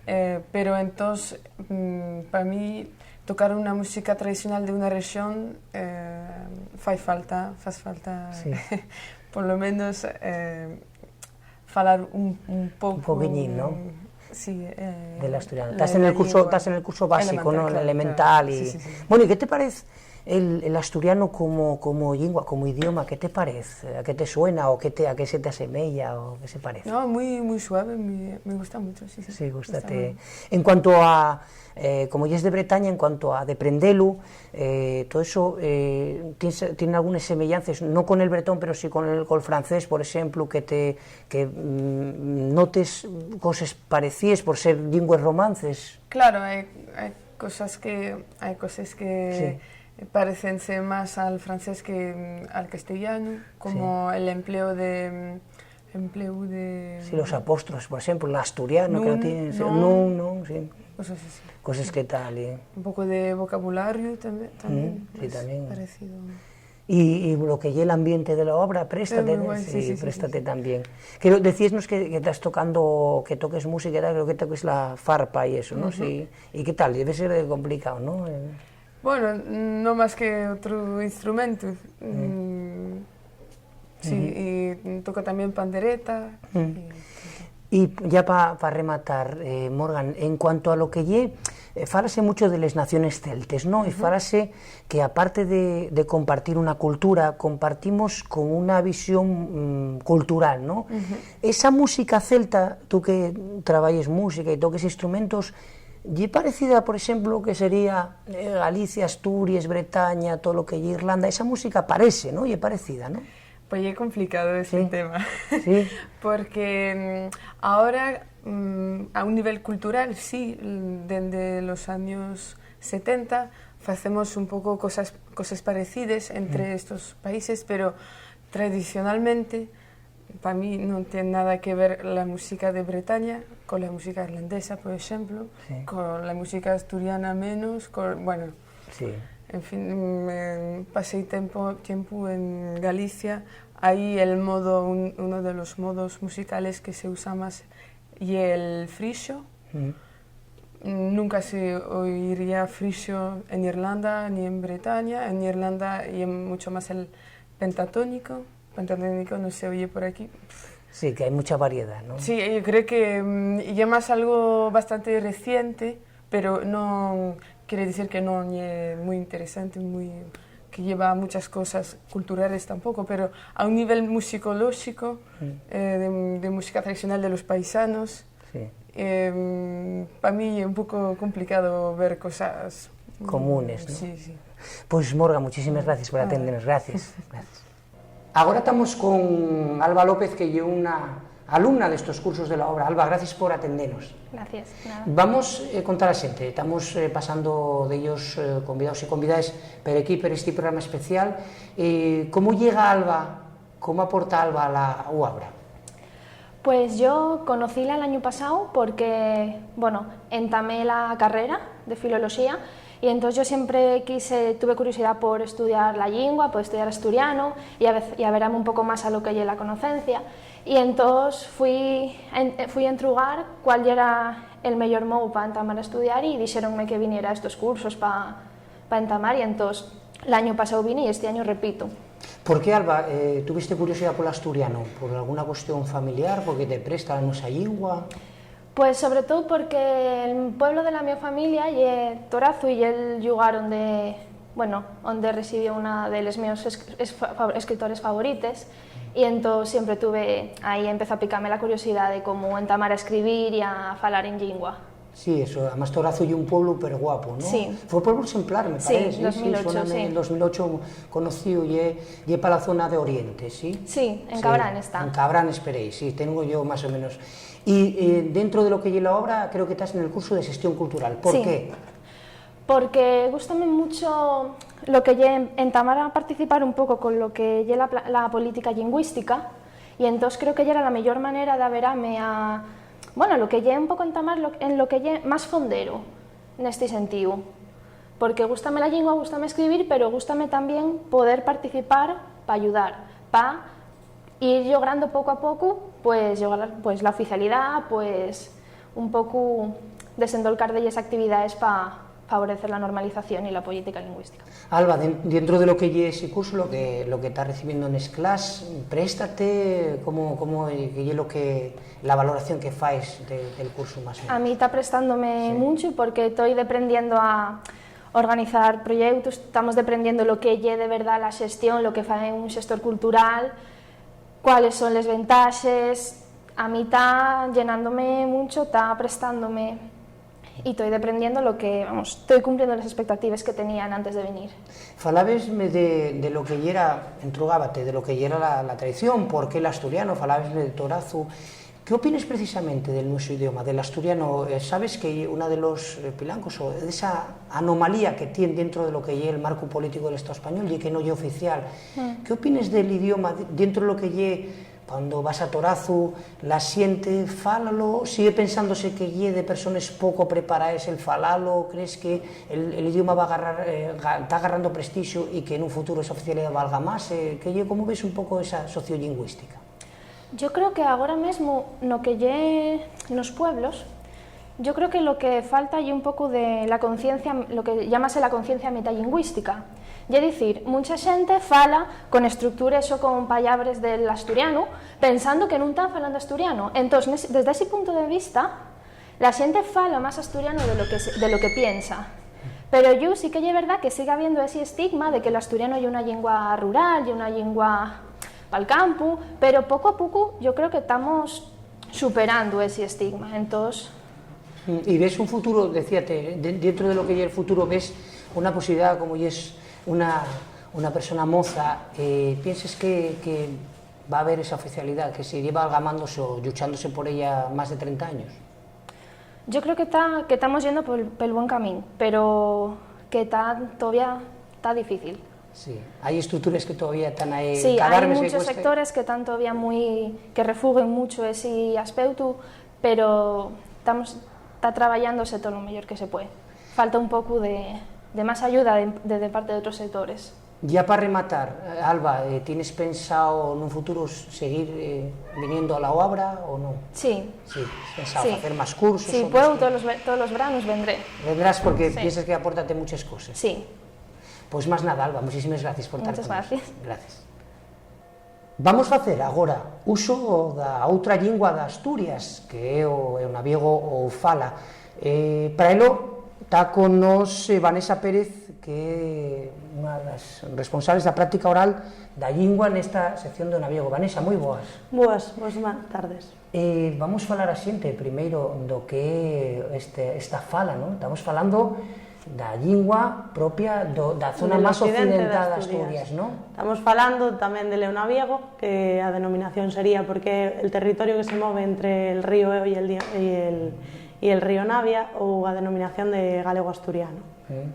Eh, pero entós, mm, pa mí, tocar una música tradicional de una rexión, eh, fai falta, faz falta, sí, por lo menos, eh, falar un, un pouco. Un poquiñín, ¿no? Sí, eh, del asturiano. Estás en el curso, estás en el curso básico, ¿no? Elemental, claro, elemental, claro. Y, sí, sí, sí. Bueno, ¿y qué te parece El, el asturianu como, como llingua, como idioma, ¿qué te parez? ¿A qué te suena o qué te, a qué se te asemeya o qué se parez? No, muy, muy suave, muy- me gusta mucho, sí, sí. Sí, gústate. En cuanto a, eh, como yes de Bretaña, en cuanto a deprendelu, eh, todo eso, eh, tien, tien algunes semeyances, no con el bretón, pero sí con el, col francés, por exemplu, que te, que, mm, notes coses parecíes por ser llingües romances. Claro, hai, hai cosas que hai cosas que parecense más al francés que, mm, al castellano, como el empleo de, mm, empleo de Sí, los apóstrofes, por exemplu, l'asturianu, que no nun, tienen... non, Non, non, sí. Cosas así. Coses que tal, y... Un poco de vocabulario también, también Mm, sí, es también. Parecido. Y, y lo que ye l'ambiente de la obra, préstate, Muy guay, sí, sí, sí, sí, préstate sí. También. Que lo- decíesnos que, que estás tocando, que toques música, y tal, creo que toques la farpa y eso, ¿no? Ujú. Sí. ¿Y qué tal? Debe ser eh, complicado, ¿no? Eh, Bueno, no más que otro instrumento. Mm, sí, y toco también pandereta. Mm. Y- Y ya pa, pa rematar, eh, Morgan, en cuanto a lo que ye, eh, fálase mucho de les naciones celtes, ¿no? Y fálase que aparte de, de compartir una cultura, compartimos con una visión, mm, cultural, ¿no? Esa música celta, tú que trabayes música y toques instrumentos, ¿ye parecida, por exemplu, que sería, eh, Galicia, Asturies, Bretaña, todo lo que ye Irlanda? Esa música parece, ¿no? ¿Ye parecida, no? Pues ye complicado ese Sí. Tema. Sí. Porque mm, ahora, mm, a un nivel cultural, sí, l- dende los años setenta facemos un poco cosas, cosas parecidas entre estos países, pero tradicionalmente, pa mí non ten nada que ver la música de Bretaña con la música irlandesa, por exemplo, Sí. con la música asturiana menos, con, bueno, Sí. en fin, me pasé tiempo, tiempo en Galicia. Ahí el modo, un- uno de los modos musicales que se usa más y el frixo. Mm. Nunca se oiría frixo en Irlanda ni en Bretaña. En Irlanda y mucho más el pentatónico. Pentatónico no se oye por aquí. Sí, que hay mucha variedad, ¿no? Sí, yo creo que mm, y además algo bastante reciente, pero no quiere decir que no es muy interesante, muy que lleva muchas cosas culturales tampoco, pero a un nivel musicológico, eh, de, de música tradicional de los paisanos, Sí. para mí es un poco complicado ver cosas mm, Comunes, ¿no? Sí, sí. Pues Morgan, muchísimas gracias por atendernos. Gracias. Gracias. Agora estamos con Alba López, que ye una alumna d'estos cursos de la obra. Alba, gracias por atendenos. Gracias, nada. Vamos eh, contar a xente, estamos eh, pasando d'ellos eh, convidaos y convidaes per aquí, per este programa especial. Eh, ¿cómo llega Alba, cómo aporta Alba a la obra? Pues yo conocíla el año pasado porque, bueno, entamé la carrera de filoloxía y entonces yo siempre quise, tuve curiosidad por estudiar la lingua, por estudiar asturiano y, a vez- y averame un poco más a lo que ye la conocencia. Y entonces fui, en- fui a entrugar cuál era el mejor modo para entamar a estudiar y dixéronme que viniera a estos cursos para entamar y entonces el año pasado vine y este año repito. ¿Por qué, Alba, eh, tuviste curiosidad por l'asturiano? ¿Por alguna cuestión familiar? ¿Porque te presta la nuestra lingua? Pues sobre todo porque el pueblo de la mi familia ye Torazu y el llugar donde, bueno, donde residió una de los míos es- es- fa- escritores favorites y entonces siempre tuve, ahí empezó a picarme la curiosidad de cómo entamar a escribir y a falar en lingua. Sí, eso, además Torazu ye un pueblo per guapo, ¿no? Sí. Fue pueblo exemplar, me Sí, parece. dos mil ocho, Soname, sí. En dos mil ocho conocido, ye, ye pa la zona de Oriente, ¿sí? Sí, en Sí, Cabrán está. En Cabrán esperéis, sí, tengo yo más o menos. Y eh, dentro de lo que ye la obra, creo que estás en el curso de xestión cultural. ¿Por Sí. Qué? Porque gústame mucho lo que ye entamar a participar un poco con lo que ye la, pla- la política lingüística y entonces creo que ya era la mejor manera de averame a, bueno, lo que ye un poco entamar lo- en lo que ye más fondero neste sentido. Porque gústame la lingua, gústame escribir, pero gústame también poder participar pa ayudar, pa ir logrando poco a poco, pues, lograr, pues, la oficialidad, pues, un poco desendolcar de ellas actividades pa favorecer la normalización y la política lingüística. Alba, den- dentro de lo que ye ese curso, lo que, lo que estás recibiendo en es clase, préstate, ¿cómo, cómo eh, que ye lo que, la valoración que faes de- del curso más o menos? A mí está prestándome Sí. mucho porque estoy aprendiendo a, organizar proyeutos, tamos deprendiendo lo que ye de verdá la xestión, lo que fai un xestor cultural, cuáles son les ventaxes. A mí ta llenándome muncho, ta prestándome y toi deprendiendo lo que, vamos, toi cumpliendo les expectatives que tenían antes de venir. Falabesme de, de lo que yera, entrugábate, de lo que yera la, la tradición, por qué l'asturiano, falabesme de Torazu. ¿Qué opines precisamente del nuesu idioma, del asturiano? Eh, sabes que ye una de los, eh, pilancos o esa anomalía que tien dentro de lo que ye el marco político del Estado español, ye que no ye oficial. Mm. ¿Qué opines del idioma de-, dentro de lo que ye, cuando vas a Torazu, la xente fálalo, sigue pensándose que ye de persones poco preparaes el falalo? ¿Crees que el, el idioma va a agarrar, eh, ga-, ta agarrando prestixu y que en un futuro esa oficialidá valga más? Eh, ¿qué ye, cómo ves un poco esa sociolingüística? Yo creo que agora mesmo no que ye nos pueblos, yo creo que lo que falta ye un poco de la conciencia, lo que llámase la conciencia metalingüística. Ye dicir, muncha xente fala con estructures o con pallabres del asturianu pensando que nun tán falando asturiano. Entós, nes-, desde ese punto de vista, la xente fala más asturiano de lo que se, de lo que piensa. Pero yo sí que ye verdá que sigue habiendo esi estigma de que l'asturiano ye una llingua rural, ye una llingua pal campu, pero poco a poco yo creo que tamos superando esi estigma. Entós, mm, y ves un futuro, decíate, de-, dentro de lo que ye el futuro, ves una posibilidad, como yes una, una persona moza, eh, pienses que, que va a haber esa oficialidad, que se lleva algamándose o lluchándose por ella más de treinta años? Yo creo que ta, que tamos yendo pel, pel buen camín, pero que ta, todavía ta difícil. Sí, hai estructures que todavía tán ahí. Sí, hai cadáveres que munchos cueste. Sectores que tán todavía mui, que refuguen mucho esi aspeutu, pero tamos, ta trabayándose todo lo meyor que se puede. Falta un poco de, de más ayuda de, de, de parte de otros sectores. Ya pa rematar, eh, Alba, eh, ¿tienes pensao nun futuro s-, seguir, eh, viniendo a la obra o non? Sí. Sí, ¿has pensao Sí. facer más cursos? Sí, o puedo, más que todos los ve-, todos los veranos vendré. Vendrás porque Sí. piensas que apórtate muchas cosas. Sí. Pues más nada, Alba, muchísimas gracias por estar Muchas con gracias. Nosotros. Gracias. Vamos facer agora uso da outra llingua d'Asturias, que é o eunaviego ou fala. Eh, para elo, ta con nos, eh, Vanessa Pérez, que é unha das responsables da práctica oral da llingua nesta sección de eunaviego. Vanessa, moi boas. Boas, boas ma-, tardes. Eh, vamos falar a xente primeiro do que é este, esta fala, non? Estamos falando da llingua propia do, da zona Del más occidente occidentada de Asturias. Asturias, non? Estamos falando tamén de l'eunaviego, que a denominación sería porque é el territorio que se move entre el río Eo y el di-, y el, y el río Navia, ou a denominación de galego-asturiano. Mm.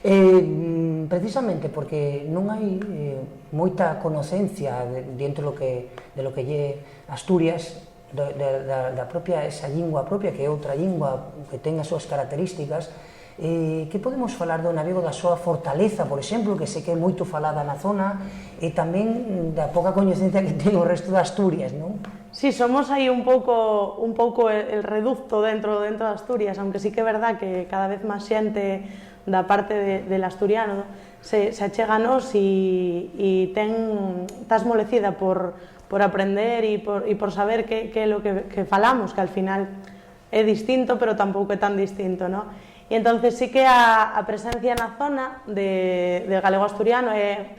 Eh, mm, precisamente porque non hai, eh, moita conocencia de, dentro lo que, de lo que lle Asturias, do, de, da, da propia esa llingua propia, que é outra llingua que ten as súas características. Eh, que podemos falar do eunaviego, da súa fortaleza, por exemplo, que sé que é moito falada na zona, e tamén da poca coñecencia que ten o resto de Asturias, non? Sí, somos aí un pouco, un pouco el, el reducto dentro, dentro de Asturias, aunque sí que é verdá que cada vez máis xente da parte de, del asturiano se, se achega a nós y, y ten, ta esmolecida por, por aprender y por, y por saber qué, qué é lo que, que falamos, que al final é distinto, pero tampouco é tan distinto, ¿no? Y entonces sí que a, a presencia na zona de, de galego-asturiano é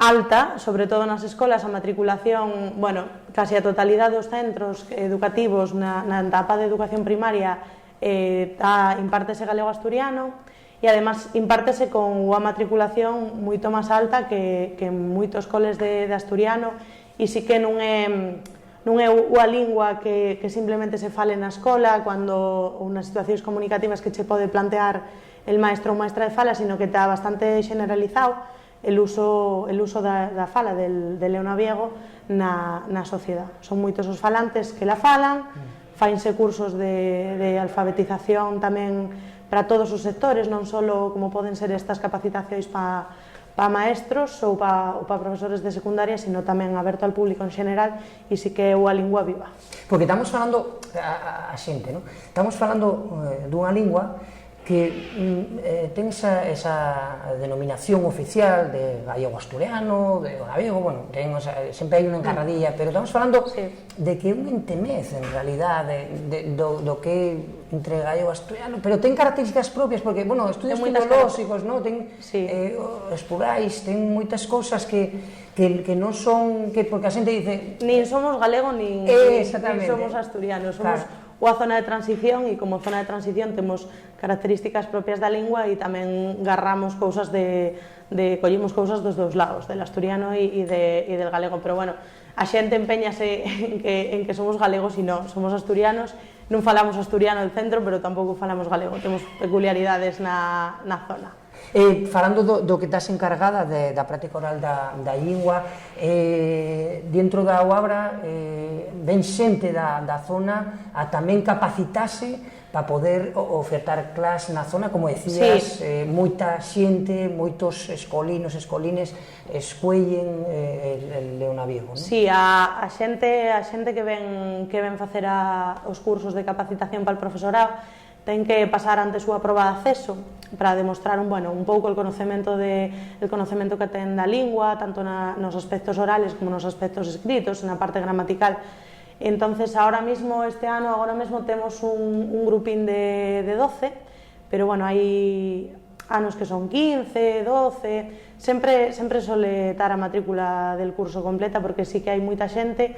alta, sobre todo nas escolas, a matriculación, bueno, casi a totalidade dos centros educativos na, na etapa de educación primaria, eh, ta, impártese galego-asturiano, y además impártese con unha matriculación moito máis alta que, que en moitos coles de, de asturiano, y sí que non é, non é unha lingua que, que simplemente se fale na escola, cuando, ou nas situacións comunicativas que che pode plantear el maestro ou maestra de fala, sino que ta bastante xeneralizado el uso, el uso da, da fala del, del eunaviego na, na sociedade. Son moitos os falantes que la falan, fainse cursos de, de alfabetización tamén para todos os sectores, non solo como poden ser estas capacitacións pa, pa maestros ou pa, ou pa profesores de secundaria, sino tamén aberto al público en xeral, e sí que é unha lingua viva. Porque estamos falando, a, a, a xente, ¿no? Estamos falando, eh, dunha lingua que, mm, eh, ten esa, esa denominación oficial de gallego-asturiano, de gallego, bueno, ten, o sea, siempre hai una encarradilla, pero estamos falando Sí. de que un entemez, en realidad, de, de, do, do que entre gallego-asturiano, pero ten características propias, porque, bueno, estudios Ten moitas filolóxicos, ¿no? Ten, Sí. eh, o-, os plurais, ten moitas cousas que, que, que non son, que, porque a xente dice Nin somos galego, nin, Eh, nin, nin exactamente. somos asturianos, somos Claro. unha zona de transición, y como zona de transición temos características propias da lingua y tamén garramos cousas de, de, collemos cousas dos dous lados, del asturiano y, y de, y del galego. Pero bueno, a xente empeñase en que, en que somos galegos y no, somos asturianos, non falamos asturiano del centro, pero tampouco falamos galego, temos peculiaridades na, na zona. Eh, falando do, do que estás encargada de, da práctica oral da, da llingua, eh, dentro da obra, eh, ven xente da, da zona a tamén capacitase pa poder o-, ofertar clas na zona, como decías, Sí. eh, moita xente, moitos escolinos, escolines escuellen, eh, el, el Leonaviego, ¿no? Sí, a, a xente, a xente que ven, que ven facer a, os cursos de capacitación pal profesorao, ten que pasar antes súa proba de acceso para demostrar un, bueno, un pouco el conocemento de, el conocemento que ten da lingua, tanto na, nos aspectos orales como nos aspectos escritos, na parte gramatical. Entonces, ahora mismo, este ano, agora mesmo temos un, un grupín de, de doce, pero, bueno, hai anos que son quince, doce, sempre, sempre sole tar a matrícula del curso completa, porque sí que hai moita xente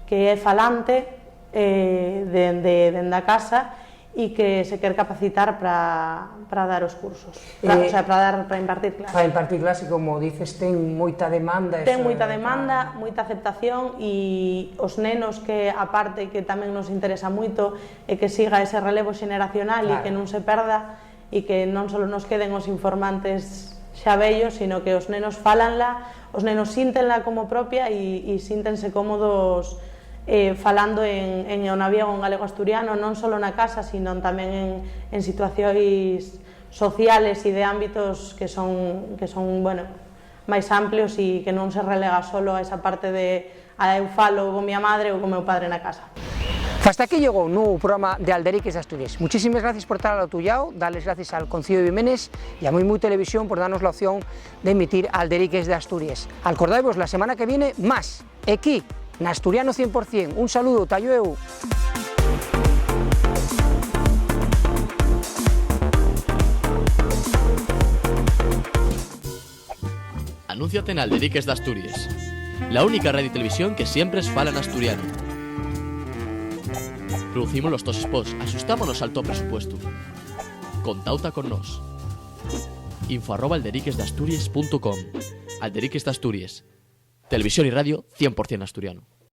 que é falante, eh, dende, dende a casa y que se quer capacitar pra, pra dar os cursos, pra, Eh, o sea, pra dar, pra impartir clases. Para impartir clase, como dices, ten moita demanda. Ten eso, moita eh, demanda, pa moita aceptación, y os nenos, que aparte que tamén nos interesa moito, é que siga ese relevo xeneracional e Claro. que non se perda, e que non solo nos queden os informantes xa vellos, sino que os nenos fálanla, os nenos síntenla como propia y, y síntense cómodos, eh, falando en, en Leonaviego, en galego asturiano, non solo na casa, sino tamén en, en situaciones sociales y de ámbitos que son, que son, bueno, máis amplios y que non se relega solo a esa parte de, "Ah, eu falo con mi madre ou con meu padre na casa". Fasta aquí llegó un nuevo programa de Alderiques d'Asturies. Muchísimes gracies por tar al otru llau, dar les gracies al Concilio de Bimenes y a Mui Mui Televisión por darnos la opción de emitir Alderiques d'Asturies. Alcordaivos, la semana que viene, más, equí, n'Asturiano cien por cien. Un saludo, ta llueu. Anúnciate n'Alderiques d'Asturies, la única radio y televisión que siempre fala n'asturianu. Producimos los tos spots, axustámonos al to presupuestu. Contauta con nós. Info arroba alderiquesdasturies punto com. Alderiques d'Asturies. Televisión y radio cien por cien asturiano.